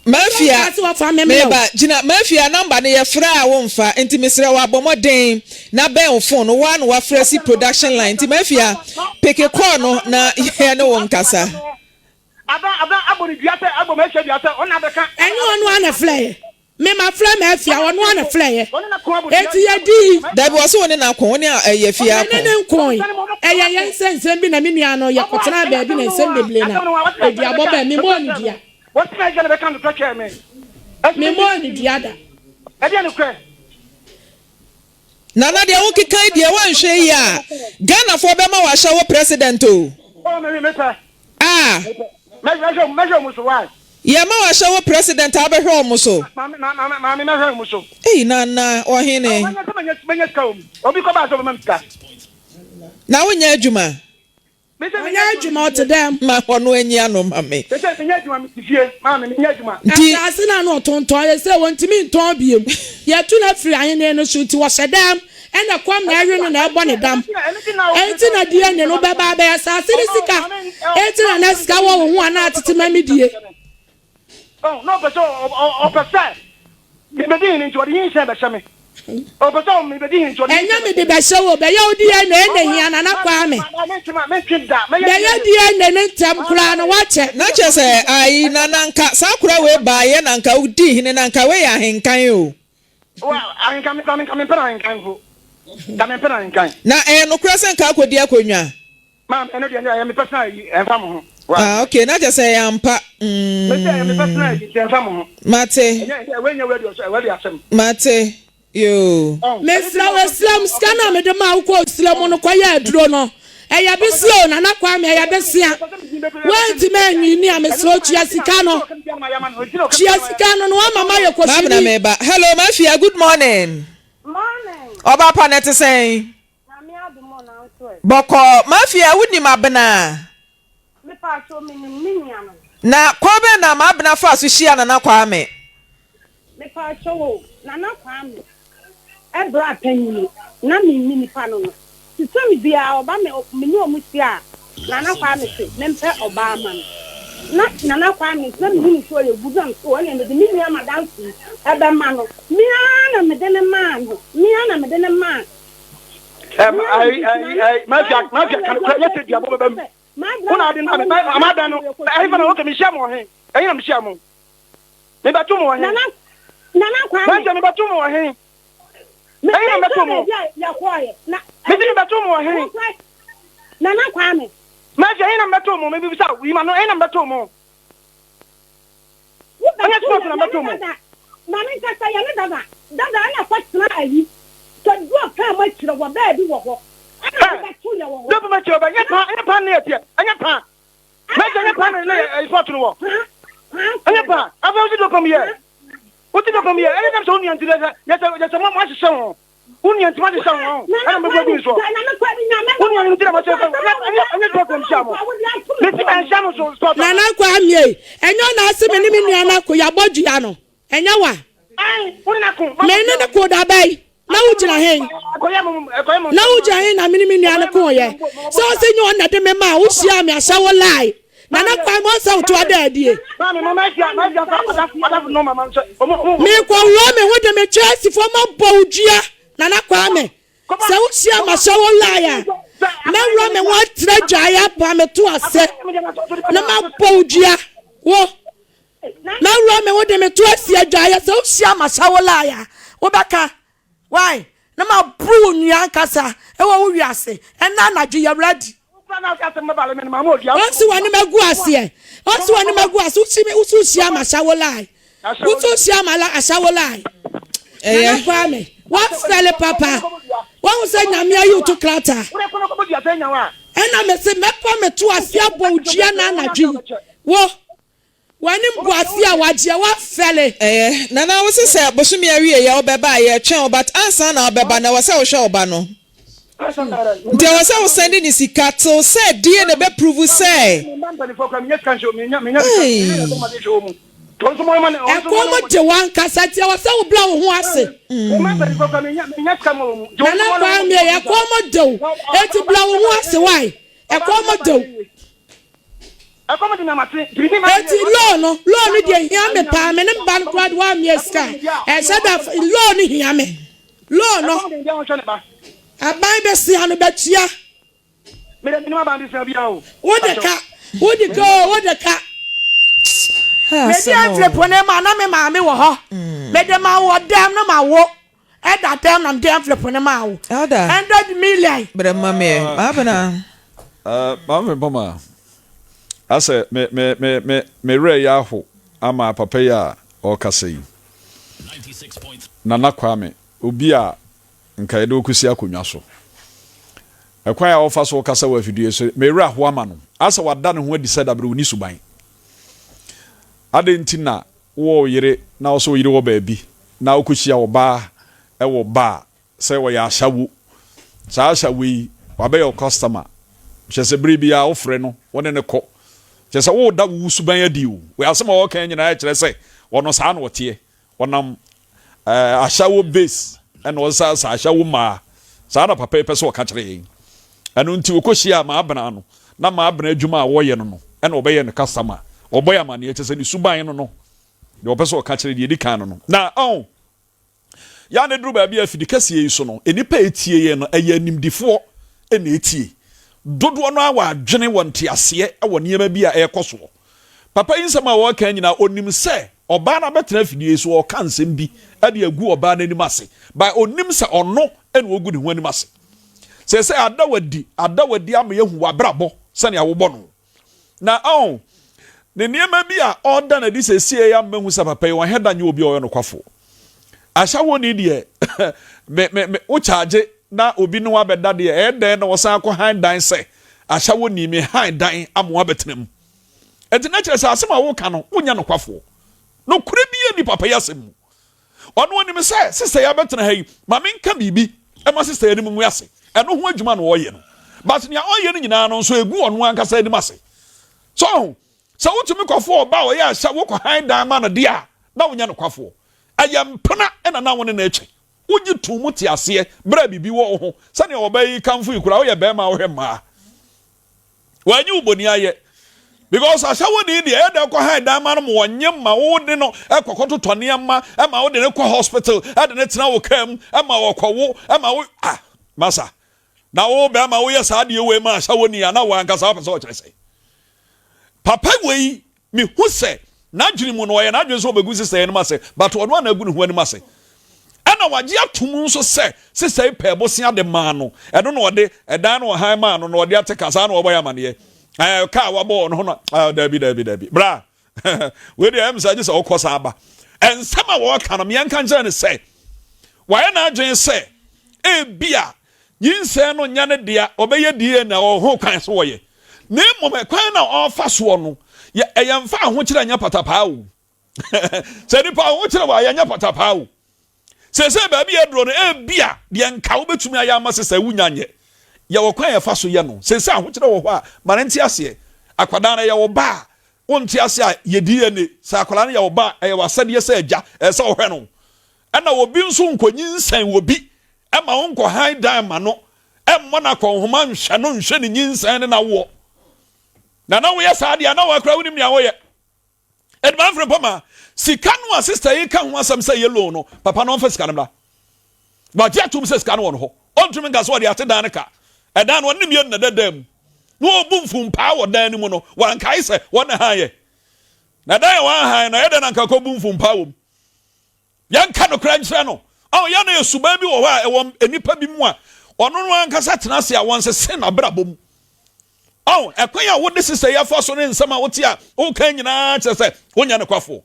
Mafia Ɔka sɛ wɔfa me mmerɛ o. meba gyina mafia number no yɛfrɛ a womfa nti mesrɛ wo abɔ mmɔden na bɛn wo phone no woa na wafrɛ si production line nti mafia peke call no na yɛne wo nkasa. Adan adan abɔ no dua sɛ abɔ m'afia dua sɛ ɔno na abɛka. Ɛnyɛ ɔno ara na ɛfrɛeɛ. Me mafrɛ m'afia, ɔno ara na ɛfrɛeɛ. Enti yɛdii. Dabi, ɔse wo ne no ako, wo ne Afia ako. Me ne no nkoe. Ɛyɛ yɛn sɛ nsɛm bi na me nua no, yɛkɔtenaa baabi na nsɛm bebree na aduabɔ bae. Memmɔɔ no dua. Memmɔɔ no dua da. Nana deɛ wo keka yi deɛ woanhwɛ yie a Ghanafoɔ bɛma wahyɛ wo president o. Ah. Yɛma wahyɛ wo president a wobɛhwɛ wɔn so. Ei Nana ɔhene. Na wonyɛ adwuma. Ɔnyɛ adwuma, ɔte dɛm. Ma ɔno anyi ano ma me. Sese menyɛ adwuma, mete fie. Maame, menyɛ adwuma. Nti. Asaase no a na ɔtontɔn, seesei wɔntumi ntɔn bio. Yɛatu no afiri ahenni no so, nti ɔhyɛ dɛm, ɛnna ɛkɔm na ɛwe no na ɛbɔ ne dam. Enti na DNA no bɛba abɛyɛ asaase no sika. Enti na na sika wɔ wo ho anaa tete ma medie. Na ɔpɛ sɛ ɔpɛ sɛ mebɛdi hene nti ɔde nyinsɛn bɛhyɛ me. Ɔpɛ sɛ ɔmebɛdi hene nti ɔde Ɛnyɛ mede bɛhyɛ wo bɛyɛ wo DNA na hia Nana Kwame. Bɛyɛ DNA no ntɛm koraa no woakyɛ. Na kyerɛ sɛ ayi na na nka saa akora wei baayɛ na nka wodii hene na nka wei yɛ ahenkan o. Na ɛyɛ nokorɛ sɛ nka akɔdi akonnwa? Maame, ɛno deɛ ɛyɛ me personal ayi, ɛmfa mo ho. Ah, okay, na kyerɛ sɛ ɛyɛ ampa. Mm. Mese ɛyɛ me personal ayi, nti ɛmfa mo ho. Mate. Ɛnyɛ, ɛnyɛ, wei nyɛ radio so, radio asɛm. Mate. Yoo. Mesrɛ wo, Islam sika no a mede maa wo kɔɔ Islam no kɔyɛ aduro no, ɛyɛ besia o, Nana Kwame, ɛyɛ besia. Woantumi anwini a, mesrɛ wo tua sika no. Tua sika no na woama mayɛ kɔhwini. Maabena meba. Hello, Mafia, good morning. Morning. Ɔba pa na ɛte sɛn? Nyame adom o nanso ɛ. Bɔkɔɔ, Mafia wonim Abena? Me paatwoo me nim me nua no. Na kwan bɛn na Maabena faa so hyiaa Nana Kwame? Me paatwoo o, Nana Kwame ɛbra panyini na me nni nipa no no te sɛ me biaa ɔba me me ne ɔmo hyia a Nana Kwame se me mpɛ ɔbaa ma no na Nana Kwame nso na me hu no sɛ ɔyɛ good na me se ɔneɛ mede me nua madamfo yi ɛbɛma no me ara na mede no maa no me ara na mede no maa Mafia, mafia, kan kura yɛ sɛ duabɔ bɛba mu. Wo na ade na me ama dan no. Ɛhe fa na wɔka mehyia mo wɔ he? Ɛhe na mehyia mo? Mebɛto mo wɔ he? Nana Nana Kwame. Mafia mebɛto mo wɔ he? Ɛhe na mebɛto mo? Mesi mebɛto mo wɔ he? Nana Kwame. Mafia ɛhe na mebɛto mo? Mebisa yi ma no ɛhe na mebɛto mo? Wo bɛ Ɛnyɛ to sport yɛ na yɛne mɛto mo. dada maame nkasa yɛne dada dada ɛna kɔ tena ayi sɛ duro pɛn mo akyire wɔ baabi wɔ hɔ ɛna wo Ɛ bɛ to yɛ wɔ hɔ. Duro pɛn mo akyire wɔ baabi ɛnyɛ paa ɛnyɛ paa ne yɛ teɛ ɛnyɛ paa mɛgye ɛnyɛ paa na yɛ ɛyi sport no wɔ ɛnyɛ paa afei wosi duro pɛn mo yɛ wosi duro pɛn mo yɛ ɛnyɛ dɛm sɛ wo nua nti yɛ sɛ yɛ sɛ yɛ sɛ mo ahyehyɛ ho. Wo nua nti mahyehyɛ wo ho ɛna mɛbu agu ne soɔ. Wo nua no nti na mahyɛ sɛ ɛnyɛ ɛnyɛ sport na mehyia mo. Mesi manhyia mo so sport Nana Kwame ei, ɛnyɛ ɔna ase me ne me nua no ako, yɛabɔ dua no, ɛnyɛ wa? Ae, wo ne no ako. Me ne no koo da bɛn? Na wo gyina hen? Na wo gyina hen na me ne me nua no koo yɛ? Sɛ ɔse nyɛ ɔna de me maa wo hyiaa me ahyɛ wo lie. Nana Kwame ɔnsɛ wo to ada adie. Mekɔ wura me ho de me Chelsea fo ma bɔ wo dua Nana Kwame sɛ wo hyia ma hyɛ wo lie a mɛwura me ho atena dwaeɛ apa me to ase na ma bɔ wo dua wo mɛwura me ho de me to asi adwaeɛ sɛ wo hyia ma hyɛ wo lie a wobɛka Why? Na ma boro wo nua ankasa ɛwɔ wo wiase ɛnɛ anadwo yɛ ready. Ɔnsi w'anim agu aseɛ ɔnsi w'anim agu ase wosi mi wosi hyia ma ahyɛ wo lie wosi hyia ma ahyɛ wo lie Nana Kwame wafɛle papa wahu sɛ nyame ayi wo to krataa ɛna mese mɛpa me to ase abɔ wo dua na anadwo yi wo W'anim gu ase a wagyeɛ wafɛle. Ɛyɛ Nana wo se sɛ bosome awieɛ wo bɛba a yɛtwɛn wo but ansa na wobɛba no ɛwɔ sɛ wohwɛ wo ba no nti ɛwɔ sɛ wo sɛnde ne sika till sɛ DNA bɛ prove sɛ eii. Ɛkɔm de w'ankasa nti ɛwɔ sɛ wo brɛ wo ho ase. Nana Kwame ɛkɔm de wo enti brɛ wo ho ase why ɛkɔm de wo. Eti loan no loan no deɛ hia me paa me ne me ba no koraa de wammea sika a ɛhyɛ da loan no hia me loan no aban bɛsia no bɛtua wode ka wode ka o wode ka mede envelope no ma na me maame wɔ hɔ mede ma wɔ dɛm no ma wo Ɛda dɛm na mede envelope no maa wo. Elder. 100 million. Brɛ ma me ɛ. Maabena. Uh, Maame Bama, asɛ me me me me me werɛ yɛ aho ama papa yi a ɔrekasa yi. Nana Kwame, obi a nka yɛde wo kɔsi akonnwa so. Ɛkwan a ɔfa so kasa wɔ afidie so, me werɛ aho ama no. Asɛ wada ne ho adi sɛ dabere ɔnni suban. Adɛn nti na Wowɔ wo yere na wo sɛ wo yere wɔ baabi na wokɔhyia ɔbaa wɔ bar sɛ ɔyɛ ashawo. Saa ashawo yi wabɛyɛ wo customer. Kyerɛ sɛ bere biara wofrɛ no wo ne no kɔ. Kyerɛ sɛ woreda wo suban adi o. Wei asɛm a ɔreka nyinaa kyerɛ sɛ ɔno saa na ɔteɛ. Ɔnam eh, ashawo base ɛna ɔsa sa ashawo mmaa. Saa na papa yi pɛ sɛ ɔka kyerɛ yɛn. Ɛno nti ɔkɔhyiaa Maabena no na Maabena adwuma a ɔyɛ no no ɛna ɔbɛyɛ no customer. Ɔbɔ yɛ amaneɛ kyɛ sɛ ne suban no no deɛ ɔpɛ sɛ ɔka kyerɛ deɛ ɛdi kan no no. Na ɔn. Yɛ a na ɛduru baabi a afidi kɛseɛ yi so no, nnipa a ɛtie yɛn no, ɛyɛ animdifoɔ na ɛtie. Dodoɔ no ara wɔ adwene, wɔ nteaseɛ wɔ nneɛma bi a ɛrekɔ soɔ. Papa yi nsɛm a ɔreka nyinaa, ɔnim sɛ ɔbaa no abɛtena afidie yi so, ɔreka nsɛm bi de agu ɔbaa no anim ase. But ɔnnim sɛ ɔno na ɔgu ne ho anim ase. Seesei ada wadi, ada wadi ama yɛahu w'abrabɔ sɛnea wobɔ no. Na ɔn, ne nneɛma bi a ɔreda no adi seesei yi ama mahu sɛ papa yi ɔnhɛ da nyɛ obi a ɔyɛ nokwafo. Ahyɛwoni deɛ, me, me, me, wo kyaagye na obi ne wo abɛda deɛ, ɛyɛ dɛn na wɔsan akɔ han dan sɛ ahyɛwoni, me han dan ama wabɛtena mu. Enti na kyerɛ sɛ asɛm a woka no, wonyɛ nokwafoɔ. Nokorɛ biara nni papa yi asɛm mu. Ɔno ɔnim sɛ sista yi abɛtena ha yi, ma menka biribi ma sista yi anim ngu ase. Ɛno ho adwuma na ɔreyɛ no. But nea ɔreyɛ no nyinaa no nso, ɛgu ɔno ankasa anim ase. So ɔho, sɛ wotumi kɔfo ɔba a ɔyɛ ahyɛ wokɔ han dan ma no deɛ a, na wonyɛ nokwafoɔ. Ɛyɛ mpena na na wo ne no retwe. Wogye to mu te aseɛ berɛ a biribi wɔ wo ho. Sɛdeɛ ɔbaa yi kamfo yi koraa, woyɛ barima a wohwɛ mmaa. Wanyi wo boni ayɛ. Because ahyɛwoni deɛ ɛyɛ dɛ kɔ han dan ma no ma wɔnye ma wo de no ɛkɔ kɔtotɔ nneɛma ɛma wo de no kɔ hospital ɛde no tena wo kaa mu ɛma wɔkɔwo ɛma wo ah masa na wo bɛrima woyɛ saa adeɛ wei ma ahyɛwoni a na wo ankasa wopɛ sɛ ɔkyerɛ sɛ papa wei Mehu sɛ n'adwene mu no, ɔyɛ n'adwene sɛ ɔbɛgu sista yi anim ase, but ɔno a na agu ne ho anim ase. Ɛna wagye atom nso sɛ sista yi pɛɛ bosea de maa no, ɛno na ɔde ɛdan no ɔhan maa no na ɔde ate ka, saa na ɔbɔ yɛ amaneɛ. Ɛɛ kaa wabɔ ɔno ho no, ɛɛ dabi dabi dabi, bra wei deɛ ɛm sɛ agye sɛ ɔkɔ saa ba. Nsɛm a wɔka no, meɛnka nkyerɛ no sɛ wayɛ n'adwene sɛ ebia Nyinsɛn no nyɛ ne dea, ɔbɛyɛ DNA a ɔwɔ ho kwan sɛ ɔyɛ. Na mmom ɛkwan na ɔrefa soɔ no, yɛ ɛyɛ mfa ahokyerɛ nyɛ patapaa o. Sɛ nipa ahokyerɛ wɔ a yɛnyɛ patapaa o. Seesei baabi a aduro no, ebia deɛ nka wobɛtumi ayɛ ama sesa wunya nyɛ. Yɛwɔ kwan a yɛfa so yɛ no. Seesei ahokyerɛ wɔ hɔ a, ma no nte aseɛ. Akwadaa no, ɛyɛ wo ba a, wonte aseɛ a, yɛ DNA. Sɛ akwadaa no yɛ wo ba a, ɛyɛ w'asɛdeɛ sɛ agya, ɛsɛ sɛ wohwɛ no. Ɛna obi nso nkɔnyinsɛn wɔ bi Mma wo nkɔhan dan mma no, mmɔ no akɔnhoma nhwɛ no nhwɛ ne nyinsɛn ne n'awoɔ. Na na woyɛ saa deɛ a, na woakora wonim nea woyɛ. Edima Mfrempɔ ma sika no a sista yi ka ho asɛm sɛ ɛyɛ loan no, papa no ɔmfa sika no mmra. Wagye atom sɛ sika no wɔ no hɔ. Ɔntumi nka sɛ ɔde ate dan no ka. Ɛdan no ɔne ne mmienu na ɛda dan mu. Na ɔbu mfumpaa wɔ dan no mu no, wankae sɛ wɔn na han yɛ. Na dan a wɔanhan no, ɛyɛ dɛn na anka kɔbu mfumpaa wɔ mu? Yɛnka nokorɛ nkyerɛ no. Ɔn, yɛ na yɛ suban bi wɔ hɔ a ɛwɔ nnipa bi mu a ɔno no ankasa tena ase a wɔnsese n'abrabɔ mu. Ɔn, ɛkwan a wode sesɛ yi afa so ne nsɛm a wote a woka nyinaa kyerɛ sɛ wonyɛ nokwafoɔ.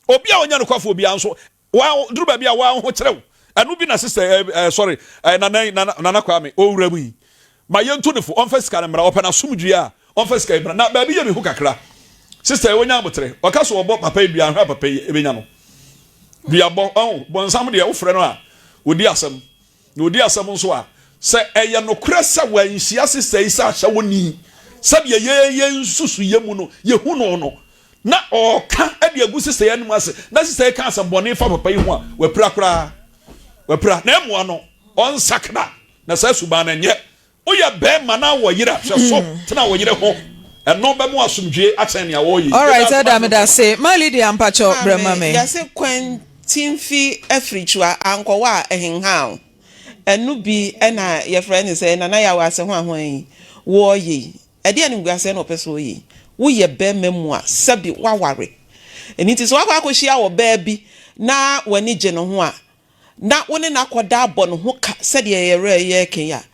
Obi a ɔnyɛ nokwafoɔ biara nso, wa duru baabi a wa ho kyerɛ wo. Ɛno bi na sesɛ ɛ ɛ sorry ɛ nana nana nana Kwame ɔwura mu yi. Ma yɛntu no fo, ɔmfa sika no mmra, ɔpɛ n'asomdwoeɛ a, ɔmfa sika yi mmra. Na baabi yɛ me hu kakra. Sister yi, ɔnya aboterɛ. Ɔka sɛ ɔbɔ papa yi dua, ahwɛ a papa yi bɛnya no. Duabɔ, ɔho, bɔnsam deɛ, wofrɛ no a, ɔdi asɛm. Na ɔdi asɛm nso a, sɛ ɛyɛ nokorɛ sɛ wanhyia sister yi sɛ ahyɛwoni, sɛdeɛ yɛn yɛn nsusuiɛ mu no, yɛhu no no, na ɔreka de agu sister yi anim ase, na sister yi ka asɛm bɔne fa papa yi ho a, wapira koraa. Wapira. Na ɛmmoa no, ɔnsakra. Na saa suban no nyɛ. Woyɛ bɛɛma na wɔ yere a, hwɛ so tena wo yere ho. Ɛno bɛma wo asomdwie akyɛn nea wɔreyɛ yi. Alright Elder medase. Ma Lydia mpakyɛw brɛ ma Maame, me. yɛse kwan timfi afirikyua ankɔwɔ a ɛhenha wo. Ɛno bi na yɛfrɛ no sɛ Nana Yaw ase hwanhwan yi wɔɔyɛ yi. Ɛdeɛn animguaseɛ na ɔpɛ sɛ ɔyɛ yi? Woyɛ bɛɛma mu a, sɛbe woaware. Ɛno nti sɛ woakɔ akɔhyia ɔbaa bi na w'ani gye ne ho a, na wo ne no akɔda abɔ ne ho ka sɛdeɛ yɛn werɛ reyɛ yi a,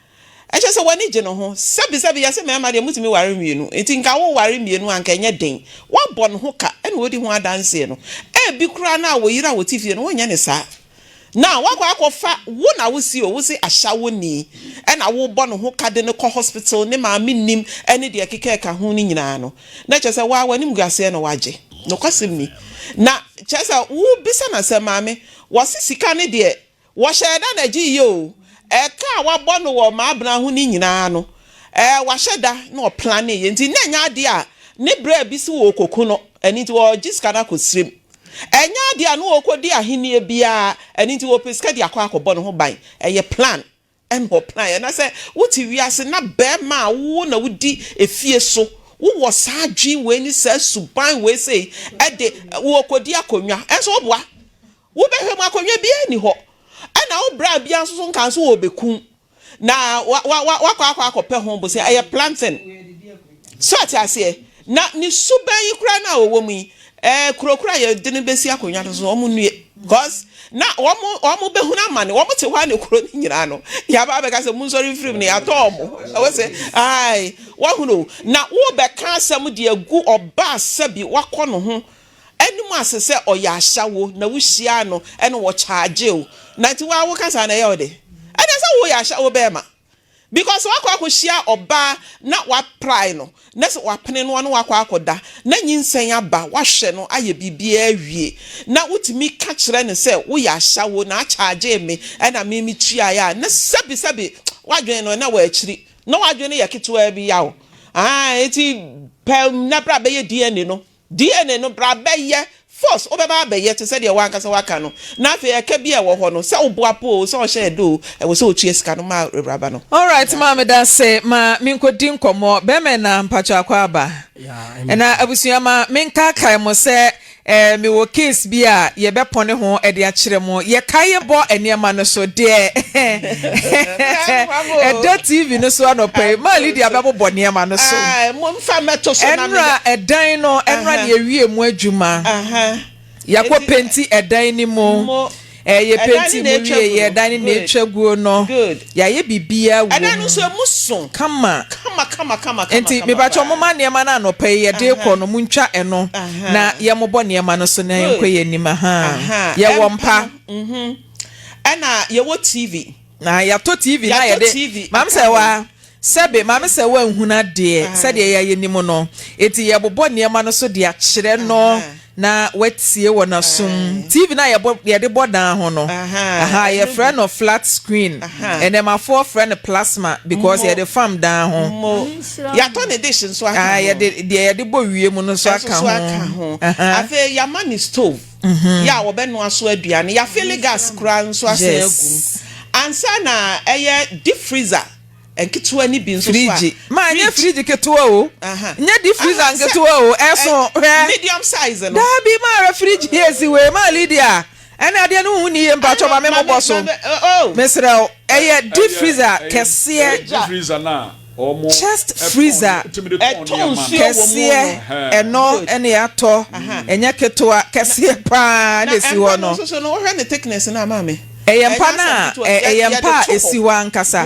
ɛkyerɛ sɛ w'ani gye ne ho. Sɛbesɛbe, yɛse mmarima deɛ motumi ware mmienu, nti nka woware mmienu a anka ɛnyɛ den. Woabɔ ne ho ka na wodi ho adanseɛ no. Ebi koraa no a wo yere a ɔte fie no, wonyɛ no saa. Na woakɔ akɔfa, wo na wose o, wose ahyɛwoni na wobɔ ne ho ka de no kɔ hospital, ne maame nnim ne deɛ ɛkeka ɛka ho no nyinaa no, na kyerɛ sɛ wo ara w'animguaseɛ na woagye. Nokwasɛm ni. Na kyerɛ sɛ wobisa no asɛm, maame, Wɔse sika no deɛ, wɔhyɛɛ da na ɛgye yie o, ɛka a wabɔ no wɔ Maabena ho no nyinaa no, ɛɛ wahyɛ da na ɔplaneeɛ nti na ɛnyɛ adeɛ a ne bra bi se wɔrekɔku no, ɛno nti ɔregye sika no akɔ sirem. Ɛnyɛ adeɛ a na ɔrekɔdi ahennie biara, ɛno nti ɔrepɛ sika de akɔ akɔbɔ ne ho ban. Ɛyɛ plan. Ɛna ɔplan ɛna sɛ wote wiase na bɛɛma a wo na wodi efie so wowɔ saa adwene wei ne saa suban wei sei ɛde wɔkɔdi akonnwa ɛnso woboa wobɛhwɛ mu akonnwa biara nni hɔ. Ɛna wo bra biara nso so nka nso wɔbɛku na wa wa wa wakɔ akɔ akɔpɛ ho bosea. Ɛyɛ planting. So ate aseɛ? Na ne suban yi koraa no a ɔwɔ mu yi, ɛɛ kuro koraa a yɛde no bɛsi akonnwa no so wɔn nnue. Cause na wɔn wɔn bɛhunu amane, wɔn te hɔ a na kuro no nyinaa no yɛaba abɛka sɛ monsɔre mfiri mu no yɛatɔ wɔn. Ɛwɔ sɛ ae wahunu o. Na wobɛka asɛm de agu ɔbaa sɛbi wakɔ ne ho anim ase sɛ ɔyɛ ashawo na wohyiaa no ɛna wɔkyaagye wo na nti waa woka saa na ɛyɛ wo de? Ɛdeɛ sɛ woyɛ ashawo bɛɛma. Because wakɔ akɔhyia ɔbaa na waprae no na sɛ wapene no ɔne wo akɔ akɔda na nyinsɛn aba wahwɛ no ayɛ biribiara awie na wotumi ka kyerɛ no sɛ woyɛ ashawo na akyagye me ɛna me metuaeɛ a na sɛbi sɛbi w'adwene no na wɔ akyiri na w'adwene no yɛ ketewaa bi yaw aah eti pɛ na bra bɛyɛ DNA no DNA no, bra bɛyɛ, force, wobɛba abɛyɛ te sɛ deɛ w'ankasa w'aka no, na afei ɛka bi a ɛwɔ hɔ no, sɛ woboa po oo, sɛ ɔhyɛ ɛdɔ oo, ɛwɔ sɛ otua sika no ma awuraba no. Alright maa medase ma menkɔdi nkɔmmɔ bɛmɛ na mpakyɛ akɔ aba na abusua ma menkaakae mo sɛ eh, mewɔ case bi a yɛbɛpɔne ho de akyerɛ mo yɛkae yɛbɔ nneɛma no so deɛ ɛda TV no so anɔpa yi maa Lydia bɛbobɔ nneɛma no so. Ɛnora ɛdan no ɛnora na yɛwie mu adwuma. Yɛakɔ penti ɛdan no mu. Yɛ penti mu wie yɛ ɛdan no na etwa guo no. Yɛayɛ biribiara wɔ mu. Kama. Nti mepakyɛw momma nneɛma no anɔpa yi yɛde rekɔ no montwa ɛno na yɛmmobɔ nneɛma no so na yɛnkɔ yɛn anim. Ahaa. Yɛwɔ mpa. Ɛna yɛwɔ TV. Na yɛatɔ TV na yɛde maame sɛ wa sɛbe maame sɛ wanhunu adeɛ sɛdeɛ yɛayɛ nim no eti yɛbobɔ nneɛma no so de akyerɛ no na watie wɔ n'asom TV no a yɛbɔ yɛde bɔ dan ho no aha yɛfrɛ no flat screen ɛnɛmafoɔ frɛ no plasma because yɛde fam dan ho yɛatɔ ne dish nso aka ho yɛde deɛ yɛde bɔ wie mu no nso aka ho afei yɛama ne stove Yɛ a wɔbɛnoa so aduane. Yɛafeele gas koraa nso asan agu mu. Ansa na ɛyɛ deep freezer nketewa no bi nso so a. Fridge. Ma ɛnyɛ fridge ketewa o. Nyɛ deep freezer nketewa o. Ɛso hwɛ. Medium size no. Daabi ma hwɛ fridge yi esi wei ma Lydia. Ɛne adeɛ no nhu ne yie mpakyɛw ma me mmobɔ so. Mesrɛ wo. Ɛyɛ deep freezer kɛseɛ. Deep freezer no a Chest freezer kɛseɛ ɛno ɛna yɛatɔ ɛnyɛ ketewa kɛseɛ paa na esi hɔ no. Ɛyɛ mpa no a ɛyɛ mpa a esi hɔ ankasa.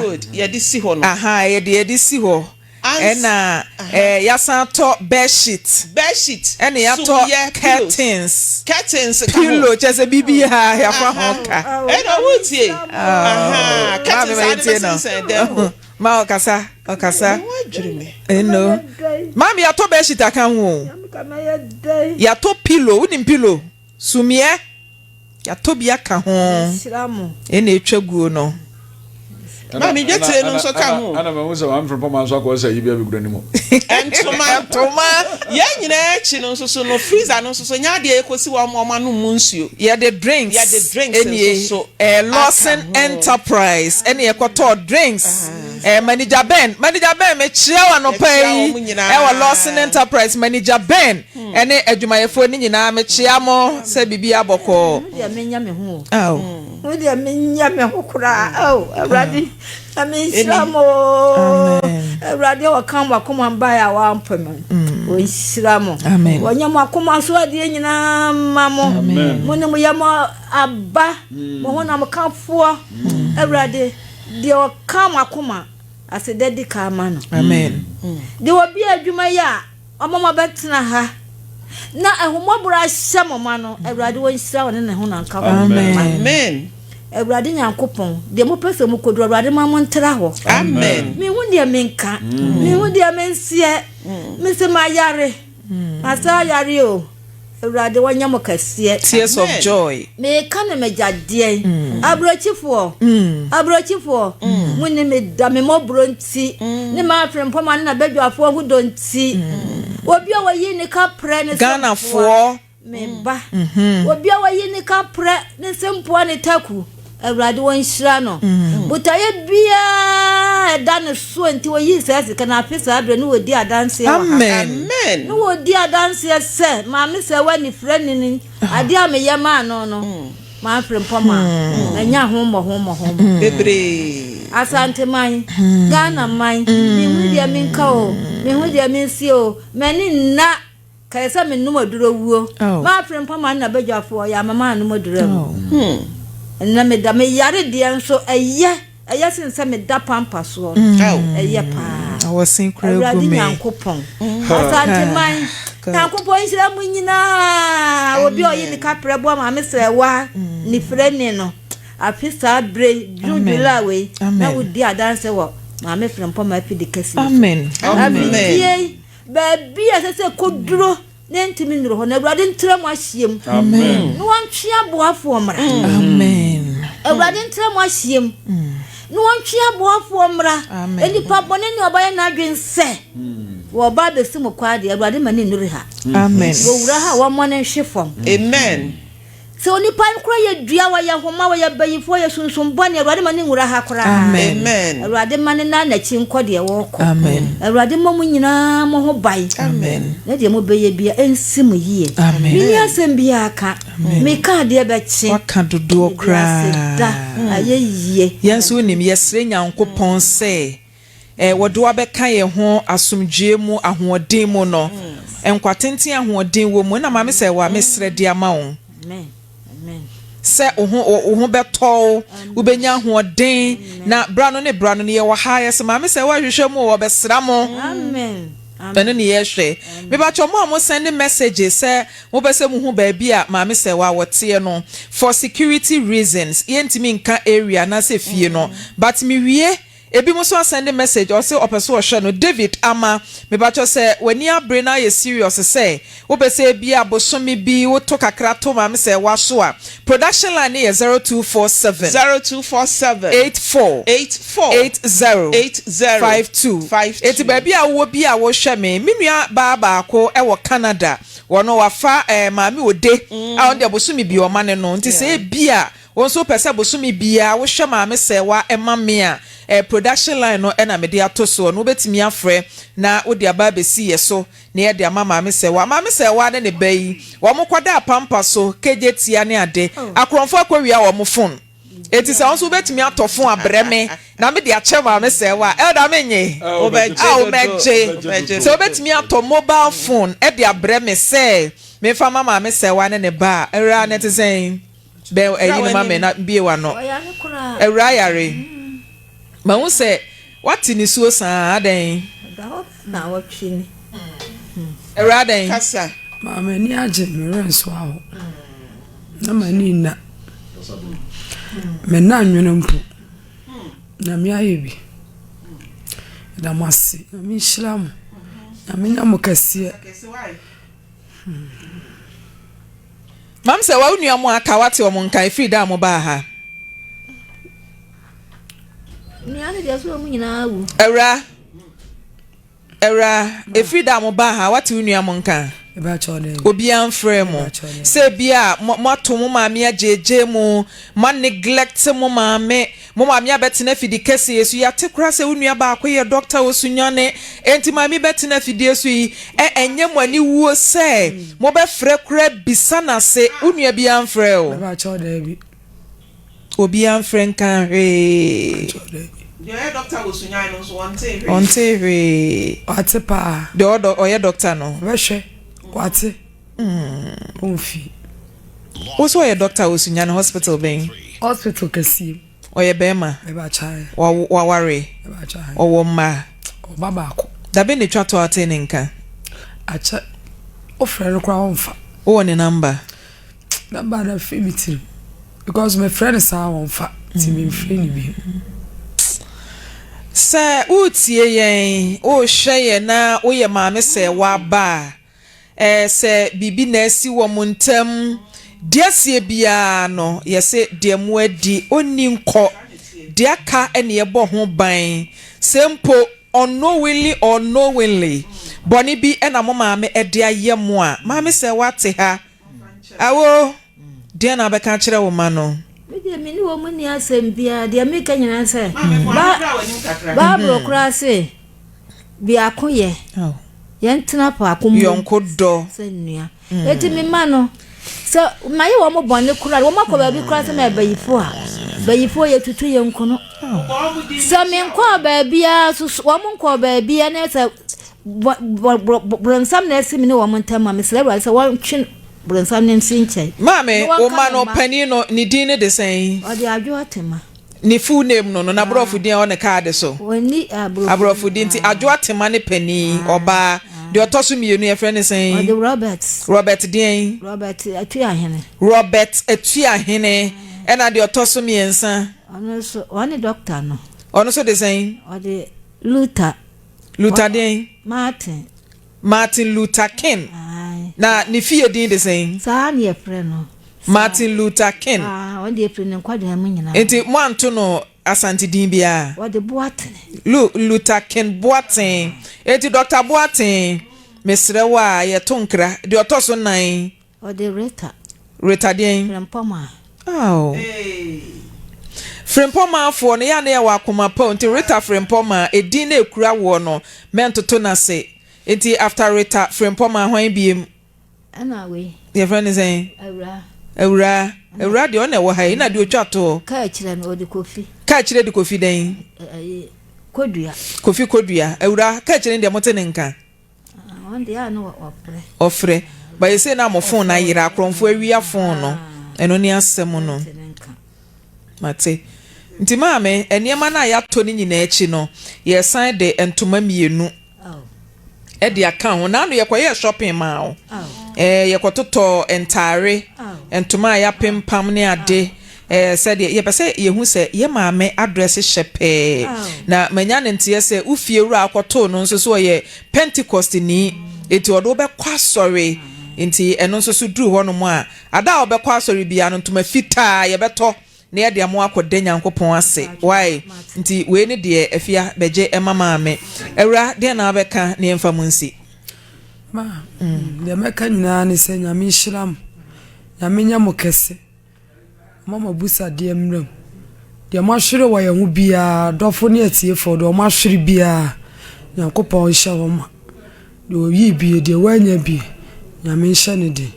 Aha ɛyɛ deɛ yɛde si hɔ ɛna ɛɛ yɛasan atɔ bed sheet. Bed sheet. Ɛna yɛatɔ curtains. Curtains ka ho. Pillow kyɛ sɛ biribiara yɛafa ho ka. Ɛna wotie. Curtains a wɔde bɛsensɛn dan mu. Ma ɔkasa, ɔkasa. Me ho adwiri me. Eno. Maame yɛatɔ bedsheet aka ho o. Yɛatɔ pillow, wonim pillow? Sumiɛ. Yɛatɔ bi aka ho. Ɛna etwa guo no. Maame dwetire no nso ka ho. Ɛna mahu sɛ maame Frimpong nso akɔ sɛ ayi bi abɛgu n'anim. Ntoma. Ntoma. Yɛn nyinaa akyi no nso so no freezer no nso so nyɛ adeɛ yɛkɔsi hɔ ama wɔn anom mu nsuo. Yɛde drinks. Yɛde drinks nso so. Ɛɛ Lawson Enterprise ɛna yɛkɔtɔɔ drinks. Ɛɛ Manager Ben, Manager Ben mekyia wo anɔpa yi ɛwɔ Lawson Enterprise. Manager Ben ɛne adwumayɛfoɔ no nyinaa mekyia mo sɛ biribiara bɔkɔɔ. Me deɛ menyɛ me ho o. Ao. Me deɛ menyɛ me ho koraa. Ao Awurade na menhyira mo o. Awurade a ɔka mo akoma mbaeɛ a wampɛ mo. Ɔnhyira mo. Ɔnyɛ mo akoma so adeɛ nyinaa mma mo. Mo ne mo yɛ mo aba, mo honam kafoɔ, Awurade, deɛ ɔka mo akoma aseda di ka ma no. Amen. Deɛ obi adwuma yi a ɔma mo abɛtena ha na ahummɔborɔ ahyɛ mo ma no, Awurade ɔnhyira wo ne ne honam kafoɔ. Amen. Awurade Nyankopɔn, deɛ mopɛ sɛ mokɔduru, Awurade ma mo ntra hɔ. Amen. Mehu deɛ menka, mehu deɛ menseɛ, mese mayare, masa ayare o. Awurade wanyɛ mo kɛseɛ. Tears of joy. Meka no m'agya deɛn. Aburokyifoɔ, aburokyifoɔ, mo ni me da me mmɔborɔ nti, ne m'afrempɔma ne n'abadwafoɔ ho dɔ nti. Obi a wɔyi ne ka prɛ ne sɛ Ghanafoɔ. Me ba. Obi a wɔyi ne ka prɛ ne sɛ mpoa ne taku. Awurade wɔnhyira no. Botaeɛ biara a ɛda ne soɔ nti wɔyii saa sika no afe saa berɛ ne wɔdi adanseɛ wɔ ha. Amen. Amen. Ne wɔdi adanseɛ sɛ maame sɛ w'anifirani ni adeɛ a meyɛ maa no no. M'afere mpɔma manya ho mmɔho mmɔho mmɔho. Bebree. Asanteman, Ghana man, menhunu deɛ menka o, menhunu deɛ mensie o, m'ani nna, kae sɛ menom aduro wuo. M'afere mpɔma nna badwafoɔ yɛ ama manom aduro awu. Ɛnnɛ meda, meyare deɛ nso ɛyɛ. Ɛyɛ sen sɛ meda pampa soɔ no, ɛyɛ paa. Awurade Nyankopɔn, Asanteman, Nyankopɔn nhyira mo nyinaa. Obi a ɔyi ne kaprɛ boa Maame Srɛwa ne frɛni no, afe saa bere June July wei, na wodi adanse wɔ Maame Frempɔma afidi kɛse yi so. Afidie yi, baabi a ɛsɛ sɛ ɛkɔduro na ɛntumi nnuru hɔ no, Awurade ntra mu ahyiam na wɔntwe aboafoɔ mmra. Awurade ntra mu ahyiam na wɔntwe aboafoɔ mmra. Nnipa bɔne ne ɔbayɛ n'adwene sɛ wɔba abɛsi mo kwaa deɛ, Awurade ma ne nnuru ha. Wɔwura ha a, wɔmmɔ no nhwe fam. Amen. Sɛ onipa no koraa yɛ dua, ɔyɛ nhoma, ɔyɛ bayifoɔ, ɔyɛ sunsum bɔne, Awurade ma no nwura ha koraa. Amen. Awurade ma no nan n'akyi nkɔ deɛ ɔrekɔ. Amen. Awurade mmɔ mo nyinaa mo ho ban. Amen. Na deɛ mobɛyɛ bia ɛnsi mo yie. Amen. Menni asɛm biara ka. Meka adeɛ bɛkye. Waka dodoɔ Mede aseda koraa. ayɛ yie. Yɛn nso wonim, yɛsrɛ Nyankopɔn sɛ eh, wɔde wo abɛka yɛn ho asomdwoeɛ mu, ahoɔden mu no, nkwa tenten ahoɔden wɔ mu. Ɛna maame sɛ wa mesrɛ de ama wo sɛ wo ho wo ho bɛtɔ wo, wobɛnya ahoɔden na bra no ne bra no no yɛwɔ ha yɛsɛ maame sɛ woahwehwɛ mu wɔbɛsra mo. Ɛno ne yɛhwɛ. Mebakyɛ mo a mo send messages sɛ mopɛ sɛ muhu baabi a maame sɛ wa wɔteɛ no for security reasons yɛntumi nka area anaasɛ fie no but mewie Ebinom nso asɛnde message ɔse ɔpɛ sɛ ɔhwɛ no David ama mepakyɛw sɛ w'ani abere na ayɛ serious sɛ wopɛ sɛ ebia bosome bi woto kakra to maame sɛ waso a production line no yɛ 0247 0247 84 84 80 80 52 52. Enti baabi a wowɔ bi a wohwɛ me me nua baa baako wɔ Canada wɔno wafa eh, maame Ode a ɔno deɛ bosome bi ɔma ne no nti sɛ ebia Wo nso wopɛ sɛ bosome biara wohwɛ Maame Sɛɛwa ma me a, eh, production line no na mede ato soɔ no, wobɛtumi afrɛ na wode aba abɛsi yɛ so na yɛde ama Maame Sɛɛwa. Maame Sɛɛwa ne ne ba yi, wɔn kɔdaa pampa so, kegye tia ne ade. Akorɔmfoɔ akɔwia wɔn phone. Enti sɛ wo nso wobɛtumi atɔ phone abrɛ me na mede akyɛ Maame Sɛɛwa a, Elder mennye? Wobɛgye Ah, dodo. wobɛgye. Wobɛgye Sɛ dodo. wobɛtumi atɔ mobile phone de abrɛ me sɛ memfa ma Maame Sɛɛwa ne ne ba a, awuraa no ɛte sɛn? Bɛn ayi no ma me na bue w'ano. Awuraa yare. Mahu sɛ wate nisuo saa adɛn? Awuraa adɛn? Kasa. Maa m'ani agye, me werɛ nso aho. Na m'ani nna. Menna nnwene mpo. Nyame ayɛ bi. Meda mo ase. Nyame nhyira mo. Nyame nyɛ mo kɛseɛ. Mam sɛ wa wo nua mo aka wate wɔn nka efiri da a mo baa ha. Nua no deɛ so wɔn nyinaa awu. Awura awura efiri da a mo baa ha wate wo nua mo nka. Obiara mfrɛ mo sɛ ebi a mo ato mo maame agyeegyee mo mo neglect mo maame. Mo maame abɛtena afidi kɛseɛ so yi, ate koraa sɛ wo nua baako yɛ dɔkta wɔ Sunyani, enti maame bɛtena afidie so yi, ɛ ɛnyɛ mo aniwuo sɛ mobɛfrɛ koraa bisa no ase, wo nua biara mfrɛɛ wo? Mepakyɛw daabi. Obiara mfrɛ nkaa hwee. Mepakyɛw daabi. Deɛ ɔyɛ dɔkta wɔ Sunyani no nso ɔntee hwee. Ɔntee hwee. Wate paa. Deɛ ɔdɔ ɔyɛ dɔkta no. Ɔbɛhwɛ, wate. Ɔmfi. Wo so ɔyɛ doctor wɔ Sunyani hospital bɛn? Hospital kɛseɛ mu. Ɔyɛ bɛɛma? Mebakyɛw. Waware? Mebakyɛw. Ɔwɔ mma? Ɔba baako. Dabe na etwa to a wotee ne nka? Akyɛ. Wofrɛ no koraa ɔmfa. Wowɔ ne number? Number no afiri me tirim. Because mefrɛ no saa ɔmfa. Nti memfrɛ no bio. Sɛ woretie yɛn, worehwɛ yɛn na woyɛ maame sɛ w'aba a, Ɛɛ, sɛ biribi na asi wɔ mo ntam, deɛ asie biara no, yɛse deɛ moadi, ɔnni nkɔ. Deɛ aka na yɛbɔ ho ban. Sɛ mpo unknowingly or knowingly, bɔne bi na mo maame de ayɛ mo a, maame sɛ woate ha, Awo, deɛn na wobɛka akyerɛ wo mma no? Me deɛ me ne wɔn nni asɛm biara, deɛ meka nyinaa ne sɛ, Bible koraa se, biako yɛ, yɛntena faako mmom Yɔnko dɔ. sɛ nnua. Enti me mma no, Sɛ mayɛ wɔn bɔne koraa, wɔn akɔ baabi koraa sɛ mɛyɛ bayifoɔ a, bayifoɔ yɛtutu yɛn nkono. Sɛ menkɔɔ baabiara so, wɔn nkɔɔ baabiara na sɛ borɔnsam na asi me ne wɔn ntam a, mesrɛ Awurade sɛ wɔntwe borɔnsam no mfiri nkyɛn. Maame, wo mma no panin no, ne din ne de sɛn? Ɔde Adwo Atema. Ne full name no no, n'aborɔfo din a ɛwɔ ne kaade so. Ɔnni aborɔfo din. Aborɔfo din nti Adwo Atema ne panin, ɔbaa. Deɛ ɔtɔ so mmienu yɛfrɛ no sɛn? Ɔde Robert. Robert deɛn? Robert Atuahene. Robert Atuahene. Ɛna deɛ ɔtɔ so mmiɛnsa? Ɔno nso, ɔne dɔkta no. Ɔno nso de sɛn? Ɔde Luther. Luther deɛn? Martin. Martin Luther King. Na ne fie din de sɛn? Saa na yɛfrɛ no. Martin Luther King. Ɔno deɛ ɛfiri ne nkwadaa mu nyinaa. Nti moanto no Asante din biara? Wɔde Boateng. Lu Luther King Boateng. Enti Dɔkta Boateng, mesrɛ wo a, yɛto nkra. Deɛ ɔtɔ so nan. Ɔde Rita. Rita deɛn? Frimpɔmaa. Aw. Frimpɔmaafoɔ no, yɛ a na yɛwɔ akoma pa o. Nti Rita Frimpɔmaa, edin no a ɛkura woɔ no, mɛntoto no ase. Nti after Rita Frimpɔmaa, hwan biem? Ɛna wei. Yɛfrɛ no sɛn? Awuraa. Awuraa. Awuraa deɛ ɔna ɛwɔ ha yi. Ɛna deɛ ɔtwa toɔ. Kaa akyire no ɔde Kofi. Kaa akyire de Kofi dɛn? Ɛyi Kodua. Kofi Kodua. Awuraa kaa akyire no deɛ mote ne nka. Ɔno deɛ a no ɔfrɛ. Ɔfrɛ. Ba yɛ sei na mo phone ayera akorɔmfoɔ awia phone no. Ɛno ne asɛm no. Mate. Nti maame nneɛma no a yɛatɔ no nyinaa akyi no yɛsan de ntoma mmienu. de aka ho. Naano yɛkɔyɛɛ shopping maa wo. Eh, yɛkɔtotɔɔ ntaare, ntoma a yɛapempam ne ade. Eh, sɛdeɛ yɛpɛ sɛ yɛhu sɛ yɛ maame adrɛse hyɛ pɛɛ. Na manya ne nteɛ sɛ wo fie wura akɔtoo no nso so ɔyɛ Pentecostni. Enti ɔde wobɛkɔ asɔre. Enti ɛno nso so duru hɔnom a, ada a wobɛkɔ asɔre biara no ntoma fitaa yɛbɛtɔ Na yɛde ama wakɔda Nyankopɔn ase wai nti wei ne deɛ Afia bɛgye ɛma maame. Awura deɛn na wabɛka na yɛmfa mu nsi. Ma, deɛ mɛka nyinaa ne sɛ Nyame nhyira mo, Nyame nyɛ mo kɛse, ɔma mo abusadeɛ mmra mu. Deɛ moahwere wɔ yɛn ho biara, adɔfo ne atiefoɔ, deɛ wɔahwere biara, Nyankopɔn nhyɛ wɔn ma. Deɛ ɔyii bie, deɛ wannya bie, Nyame nhyɛ no den.